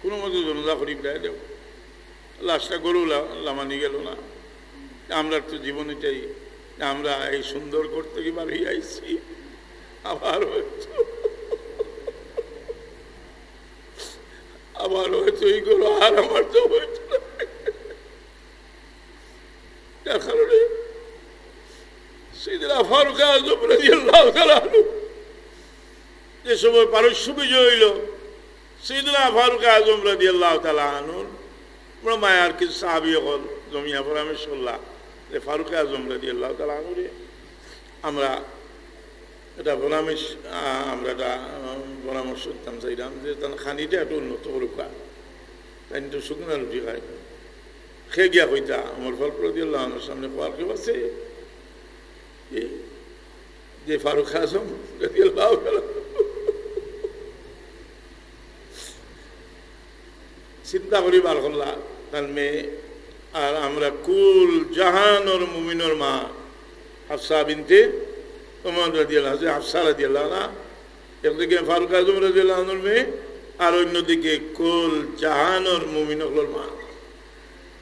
কোনো মতো জনাজা করি বিদায় দেব। লাশটা গরু লা-, লামানি গেল না। আমরা তো জীবন এটাই, আমরা এই সুন্দর করতে কি বাড়ি আইছি, আবার হয়তো, আবার হয়তো এই গরু আর আমার তো হয়তো না। যার কারণে সাইয়েদনা ফারুক আজম রাদিয়াল্লাহু তাআলা আনহু যে সময় পারস্য বিজয় হইল, সাইয়েদনা ফারুক আজম রাদিয়াল্লাহু তাআলা আনহুর বড় মায়ার কিছু সাহাবী অকল জমিয়া পরামর্শ করলা যে ফারুক আজম রাদিয়াল্লাহু তাআলা আনহুরে আমরা এটা পরামর্শ, আহ, আমরা এটা, আহ, পরামর্শ দিতাম চাইলাম যে তান খানিটা একটু উন্নত করুক, তাই তো শুকনা রুটি খায়। খে গিয়া কইতা, ওমর ফারুক রাদিয়াল্লাহু আনহুর সামনে কওয়ার কেউ আছে? এই যে ফারুক আজম রাদিয়াল্লাহু তাআলা আনহু। চিন্তা করি বার করলা, তার মেয়ে আর আমরা কুল জাহানর মুমিনর মা হাফসা বিনতে ওমর রাদিয়াল্লাহু আনহা, হাফসা রাদিয়াল্লাহু আনহা, একদিকে ফারুক আজম রাদিয়াল্লাহু আনহুর মেয়ে, আর অন্যদিকে কুল জাহানর মুমিন অকলর মা।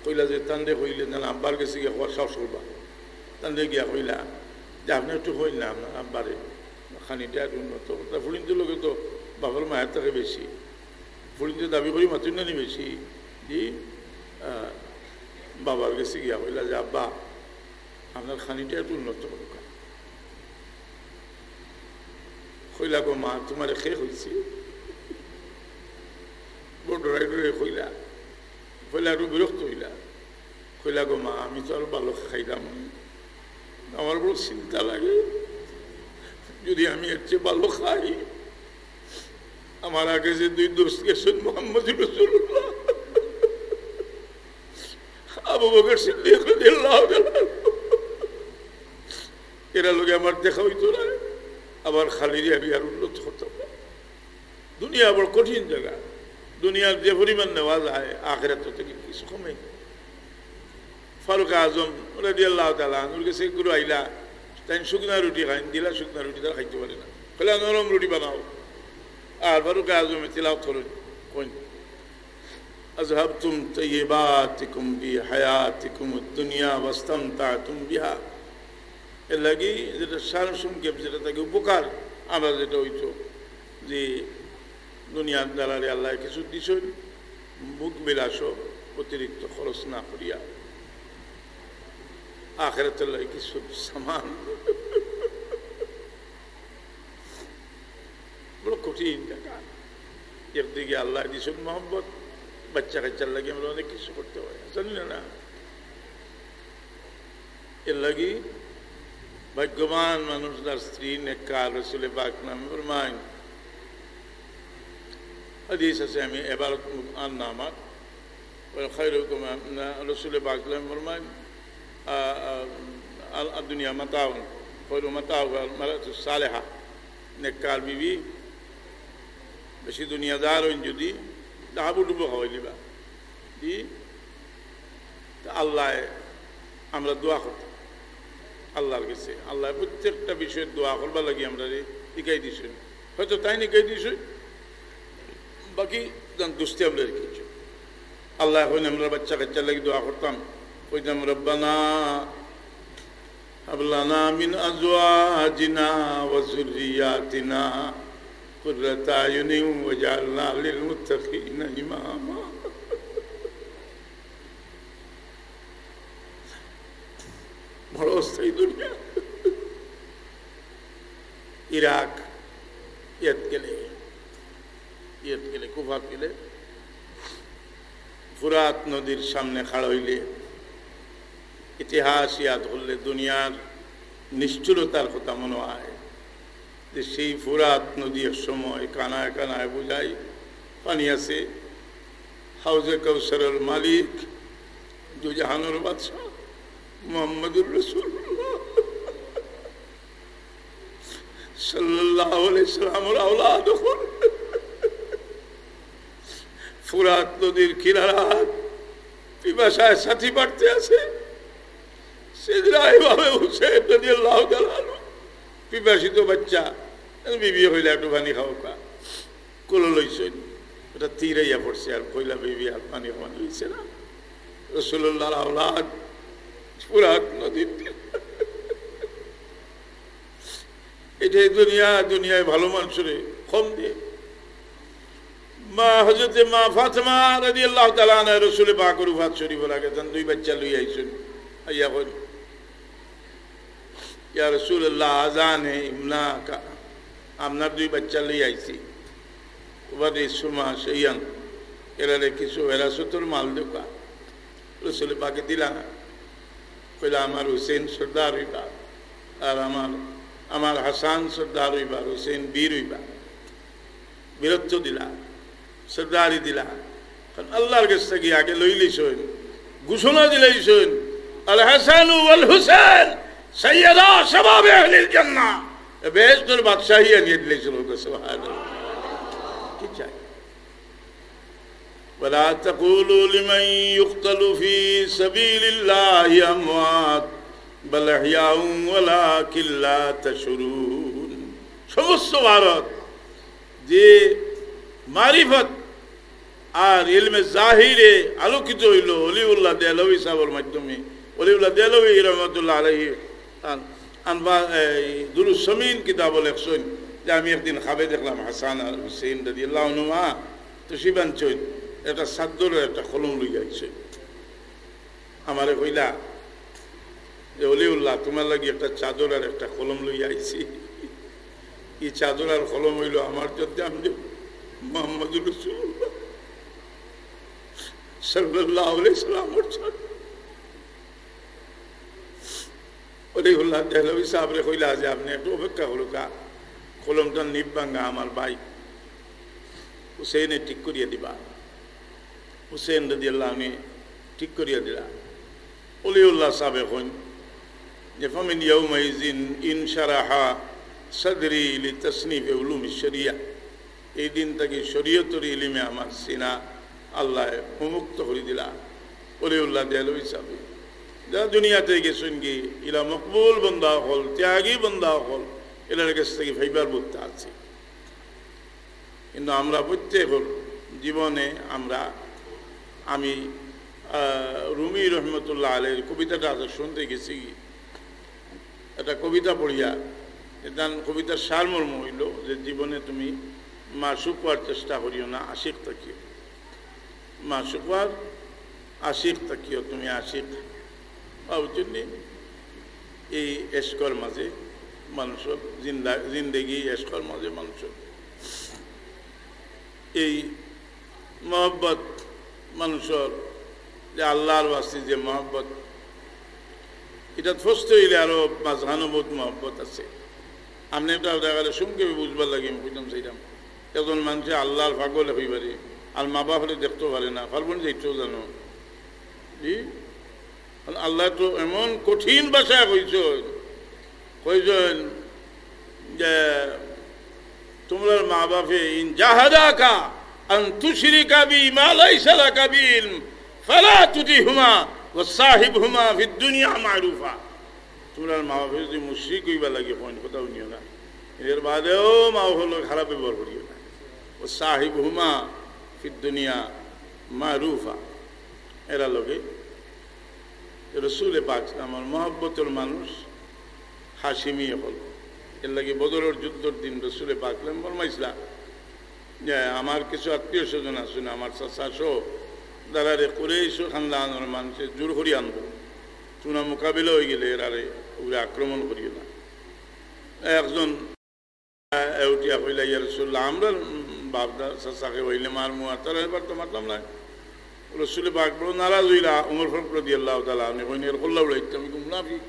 কইলা যে, "তানরে কইলে না, আব্বার গেছে গিয়া কওয়ার সাহস করবা।" তানরে গিয়া কইলা যে, "আপনি একটু কইন না আপনার আব্বারে, খানিটা একটু উন্নত।" তা ফুড়িন্তে লোকে তো বাবার মায়ের থেকে বেশি। ফুড়িন্তে দাবি করি মাতুন না নি বেশি। জি, আহ, বাবার গেছে গিয়া কইলা যে, "আব্বা, আপনার খানিটা একটু উন্নত করুক।" কইলা, "গো মা, তোমারে খে কইছে?" বড় ডরাই ডরাই কইলা। কইলা, একটু বিরক্ত হইলা। কইলা, "গো মা, আমি তো আর ভালো খাইলাম না, আমার বড় চিন্তা লাগে, যদি আমি এর চেয়ে ভালো খাই, আমার আগে যে দুই দোস্ত গেছেন, মোহাম্মদ রসুল্লাহ, আবু বকর সিদ্দিক রাদিয়াল্লাহু তাআলা আনহু, এরা লগে আমার দেখা হইতো না, আবার খালি আমি আর উন্নত হতাম না।" দুনিয়া বড় কঠিন জায়গা। দুনিয়ার যে পরিমাণ নেওয়া যায়, আখেরাত থেকে কিছু কমে। ফারুক আজম রাদিয়াল্লাহু তাআলা আনহুর গেছে গুরু আইলা, তাই শুকনা রুটি খাইন, দিলা শুকনা রুটি, তারা খাইতে পারে না। কইলা, "নরম রুটি বানাও।" আর ফারুক আজমে তিলাওয়াত করেন, কইন, "أذهبتم طيباتكم في حياتكم الدنيا واستمتعتم بها।" এর লাগি যেটা সার সংক্ষেপ, যেটা তাকে উপকার, আমরা যেটা হইতো যে দুনিয়ার দালালি আল্লাহ কিছু দিছইন, ভোগ বিলাসও অতিরিক্ত খরচ না করিয়া আখেরাতের লাগি কিছু সামান। একদিকে আল্লায় দিছইন মহব্বত, বাচ্চা কাচ্চার লাগি আমরা অনেক কিছু করতে পারি, জানি না, না? এর লাগি ভাগ্যবান মানুষ যার স্ত্রী নেককার। রসুলে পাক নামে ফরমাইন, হাদিস আছে, আমি এবারত আর না আমার, ওই খায়রুকুম, না, রসুলে পাক নামে ফরমাইন, আ, আ, আল, আদ দুনিয়া মাতাউন, খায়রু মাতাউ আল মারাতুস সালেহা, নেককার বিবি, বেশি দুনিয়াদার হইন যদি, তা হাবুডুবু খাওয়াই দিবা। জি, তা আল্লায় আমরা দোয়া করতাম আল্লাহর কাছে। আল্লায় প্রত্যেকটা বিষয়ে দোয়া করবার লাগি আমরারে শিখাই দিছইন। হয়তো তাইন শিখাই দিছইন, বাকি জান দুস্তি আমরা রেখেছি। আল্লায় এখন আমরা বাচ্চা কাচ্চার লাগি দোয়া করতাম, কইতাম, "রব্বানা হাব লানা মিন আজওয়াজিনা ওয়া যুররিয়াতিনা কুররাতা আয়ুনিন ওয়াজআলনা লিল মুত্তাকিনা ইমামা।" বড় অস্থায়ী দুনিয়া। ইরাক, ইয়াদ গেলে, ইয়াদ গেলে, কুফাত গেলে, ফুরাত নদীর সামনে খাড়া হইলে, ইতিহাস ইয়াদ করলে দুনিয়ার নিষ্ঠুরতার কথা মনে হয়। যে সেই ফুরাত নদী এক সময় কানায় কানায় বুঝাই পানি আছে। হাউজে কাউসারের মালিক দুজাহানের বাদশা মুহাম্মদুর রাসূলুল্লাহ সাল্লাল্লাহু আলাইহি সাল্লামের আওলাদ অকল ফুরাত নদীর কিনারাত পিপাসায় ছাতি ফাটতে আছে। সিদরা ইমামে হুসেন রাদিয়াল্লাহু তাআলা আনহু, পিপাসিত বাচ্চা, বিবি কইলা, "একটু পানি খাওকা।" কোলো লইছইন, ওটা তীর আইয়া পড়ছে, আর কইলা, "বিবি, আর পানি খাওয়ানি হইছে না।" রাসূলুল্লাহর আওলাদ ফুরাত নদীর তীর। এটাই দুনিয়া, দুনিয়ায় ভালো মানুষরে কম দিয়ে। মা, হযরতে মা ফাতেমা রাদিয়াল্লাহু তাআলা আনহা রসুলে পাকর ওফাত শরীফর আগে তান দুই বাচ্চা লই আইছইন। আইয়া কইন, "ইয়া রাসূলুল্লাহ, আজান হে ইমনা কা, আপনার দুই বাচ্চা লই আইছি। ওবাদে সুমা শাইয়ান, এরারে কিছু বেরাসতর মাল দেউকা।" রসুলে পাকে দিলা না। কইলা, "আমার হুসেন সর্দার হইবা, আর আমার, আমার হাসান সর্দার হইবা, হুসেন বীর হইবা।" বীরত্ব দিলা, সর্দারি দিলা। কারণ আল্লাহর কাছ থাকি আগে লইলিছইন, ঘোষণা দিলাইছইন, "আল হাসান ওয়াল হুসেন সাইয়্যিদা শাবাব আহলিল জান্নাহ।" এ বেহেশতর বাদশাহী আনিয়া দিলাইছইন। সুবহানাল্লাহ। কি চাই? ولا تقولوا لمن يقتل في سبيل الله أموات بل أحياء ولكن لا تشعرون। সমস্ত ভারত যে মারিফত আর ইলমে জাহিরে আলোকিত হইল অলিউল্লাহ দেহলভী সাহেবের মাধ্যমে, অলিউল্লাহ দেহলভী রহমতুল্লাহ আলাইহি আন-, আনবা-, এই দুরুস সামিন কিতাব লেখছইন যে আমি একদিন খাবে দেখলাম হাসান আর হুসেন রাদিয়াল্লাহু আনহুমা তশরিফ আনছইন, একটা চাদর আর একটা কলম লইয়া আইছইন। আমারে কইলা যে, "অলিউল্লাহ, তোমার লাগি একটা চাদর আর একটা কলম লইয়া আইছি। এই চাদর আর কলম হইল আমার জন্য, আমি যে মোহাম্মদুর রাসূলুল্লাহ সাল্লাল্লাহু আলাইহি সাল্লামর চাদর।" অলিউল্লাহ দেহলভী সাহেবরে কইলা যে, "আপনি একটু অপেক্ষা করুকা, কলমটা নিব ভাঙ্গা আমার ভাই হুসেনে ঠিক করিয়া দিবা।" হুসেন রাদিয়াল্লাহু আনহু ঠিক করিয়া দিলা। অলিউল্লাহ সাহেব কইন যে, "ফামিন ইয়াউমাইযিন ইনশারাহা সাদরি লিতাসনিফি উলুমিশ শরিয়া।" এই দিন থাকি শরীয়তর ইলিমে আমার সিনা আল্লাহ উন্মুক্ত করি দিলা। অলিউল্লাহ দেহলভী সাহেব, যারা দুনিয়াতে গেছইন গি, ইলা মকবুল বন্দা অকল, ত্যাগী বন্দা অকল, এরার কাছ থাকি ফাইবার বক্তা আছে। কিন্তু আমরা প্রত্যেকর জীবনে আমরা, আমি, আহ, রুমি রহমতুল্লাহ আলাইহির কবিতাটা আজ শুনতে গেছি, একটা কবিতা পড়িয়া, এদান কবিতার সারমর্ম হইল যে, "জীবনে তুমি মাশুক হওয়ার চেষ্টা করিও না, আশিক থাকিও।" মাশুক আর আশিক থাকিও, তুমি আশিক। বুঝছইন নি? এই এশকর মাঝে মানুষর জিন্দা-, জিন্দেগি এশকর মাঝে মানুষর। এই মহব্বত মানুষর যে আল্লাহর ওয়াস্তে যে মহব্বত, ইটাত ফসতে অইলে আরো মাঝখানো বহুত মহব্বত আছে। আপনে একটা দেখা গেল সংক্ষেপে বুঝবার লাগি আমি কইতাম চাইলাম, একজন মানুষে আল্লাহর পাগল অইবারে, আর মা বাপরে দেখতে পারে না, পারবো নি যাইতো জানো? জি, আল্লাহ তো এমন কঠিন ভাষায় কইছইন, কইছইন যে তুমরার মা বাপে, ইন জাহাদাকা আন তুশরিকা বি মা লাইসা লাকা বি ইলম ফালা তুতিহুমা ওয়া সাহিবহুমা ফিদ দুনিয়া মারুফা। তুমরার মা বাপে যদি মুশরিক অইবার লাগি কইন, কথা হুনিও না। এর বাদেও মা বাপর লগে খারাপ ব্যবহার করিও না। ওয়া সাহিবহুমা ফিদ দুনিয়া মারুফা। এরার লগে রসুলে পাক সাল্লাল্লাহু আলাইহি ওয়াসাল্লামর মহব্বতর মানুষ হাশিমি অকল। এর লাগি বদরর যুদ্ধর দিন রসুলে পাক সাল্লাল্লাহু আলাইহি ওয়াসাল্লাম ফরমাইছলা যে আমার কিছু আত্মীয় স্বজন আছইন, আমার চাচা সহ, যারারে কুরাইশ খানদানর মানষে জোর করি আনবো, তুমরা মোকাবিলা অইগেলে এরার উপরে আক্রমণ করিও না। একজন এ উঠিয়া কইলা, "ইয়া রাসূলুল্লাহ, আমরার বাপ-দাদা চাচাকে অইলে মারমু, আর তারা এবার তো মারতাম না।" রসুলে পাক বড় নারাজ অইলা, উমর ফারুক রাদিয়াল্লাহু তাআলা আনহু কইন, "এর কল্লা উড়াইতে আমি মুনাফিক।"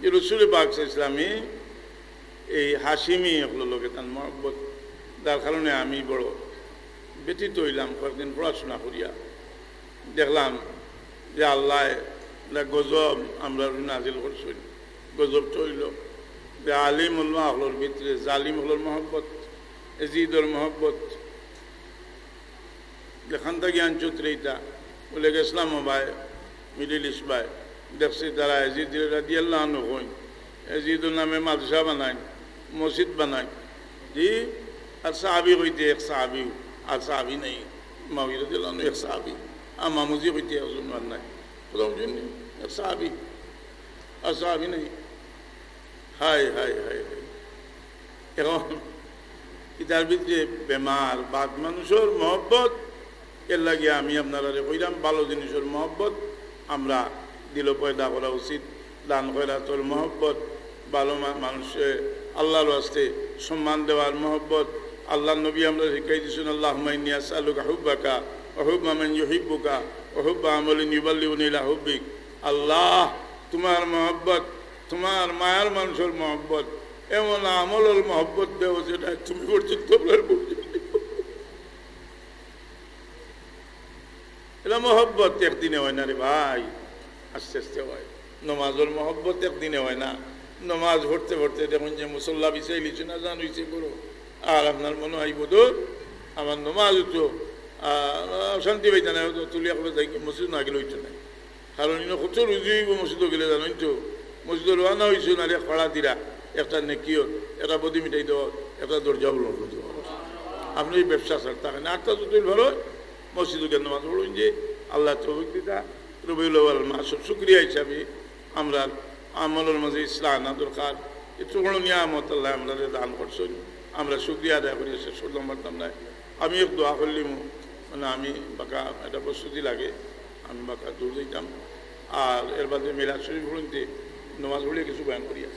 যে রসুলে পাক সাল্লাল্লাহু আলাইহি ওয়াসাল্লামে এই হাশিমি অকলর লগে তান মহব্বত, যার কারণে আমি বড় ব্যথিত অইলাম। কয়েকদিন পড়াশোনা করিয়া দেখলাম যে আল্লায় গজব আমরার উপরে নাজিল করছইন। গজব তো অইলো যে আলিম উলামা অকলর ভিতরে জালিম অকলর মহব্বত, এজিদর মহব্বত। যেখান থাকি আনছো ত্রেতা, বলে, "গেছলাম ও ভাই, মিডল ইস্ট ভাই, দেখছি তারা এজিদ রাদিয়াল্লাহু আনহু কইন, এজিদর নামে মাদ্রাসা বানাইন, মসজিদ বানাইন।" জি, আর সাহাবী কইতে এক সাহাবী, আর সাহাবী নাই। মুআবিয়া রাদিয়াল্লাহু আনহু এক সাহাবী, আর মামুজি কইতে একজন আর নাই। প্রথম জন এক সাহাবী, আর সাহাবী নাই। হায়, হায়, হায়, হায়। এখন ইতার ভিতরে বেমার, বাদ মানুষর মহব্বত, এর লাগি আমি আপনারারে কইলাম, ভালো জিনিসর মহব্বত আমরা দিলো পয়দা করা উচিত। দান খয়রাতর মহব্বত, ভালো মা-, মানুষে আল্লাহর ওয়াস্তে সম্মান দেওয়ার মহব্বত। আল্লাহর নবী আমরারে শিখাই দিছইন, "আল্লাহুম্মা ইন্নী আসআলুকা হুব্বাকা ওয়া হুব্বা মান ইউহিব্বুকা ওয়া হুব্বা আমালিন ইউবাল্লিগুনি ইলা হুব্বিক।" আল্লাহ, তুমার মহব্বত, তুমার মায়ার মানুষর মহব্বত, এমন আমলর মহব্বত দেও যেটা তুমি পর্যন্ত আমরার পর্যন্ত। এটা মহব্বত একদিনে হয় না রে ভাই, আস্তে আস্তে হয়। নমাজর মহব্বত একদিনে হয় না। নমাজ পড়তে পড়তে দেখইন যে মুসল্লা বিছাইলিছইন, আজান অইছে, করো, আর আপনার মনো অয় বোধ আমার নমাজ অইতো, আহ, শান্তি পাইতা না, তুলিয়া কবে যাই মসজিদ না গেলে অইতো না। কারণ ইনো কত রুজি অইবো মসজিদো গেলে জানইন তো। মসজিদো রওয়ানা অইছইন আর এক পাড়া দিরা, একটা নেকিও, একটা বদি মিটাই দেওয়া, একটা দরজা উলঙ্গ দেওয়া। আপনে এই ব্যবসা ছাড়তা কেনে? আটটা যত ভালো মসজিদো গিয়া নমাজ পড়ইন যে আল্লায় তৌফিক দিতা। রবিউল আউয়াল মাসর শুকরিয়া হিসাবে আমরার আমলর মাঝে ইসলাহ আনা দরকার। এত বড় নিয়ামত আল্লায় আমরারে দান করছইন, আমরা শুকরিয়া আদায় করিয়া শেষ করতাম পারতাম না। আমি এক দোয়া করলিমু, মানে আমি বাক্কা একটা প্রস্তুতি লাগে, আমি বাক্কা দূর যাইতাম। আর এর বাদে মিলাদ শরীফ পড়ইতে নমাজ পড়িয়া কিছু বয়ান করিয়া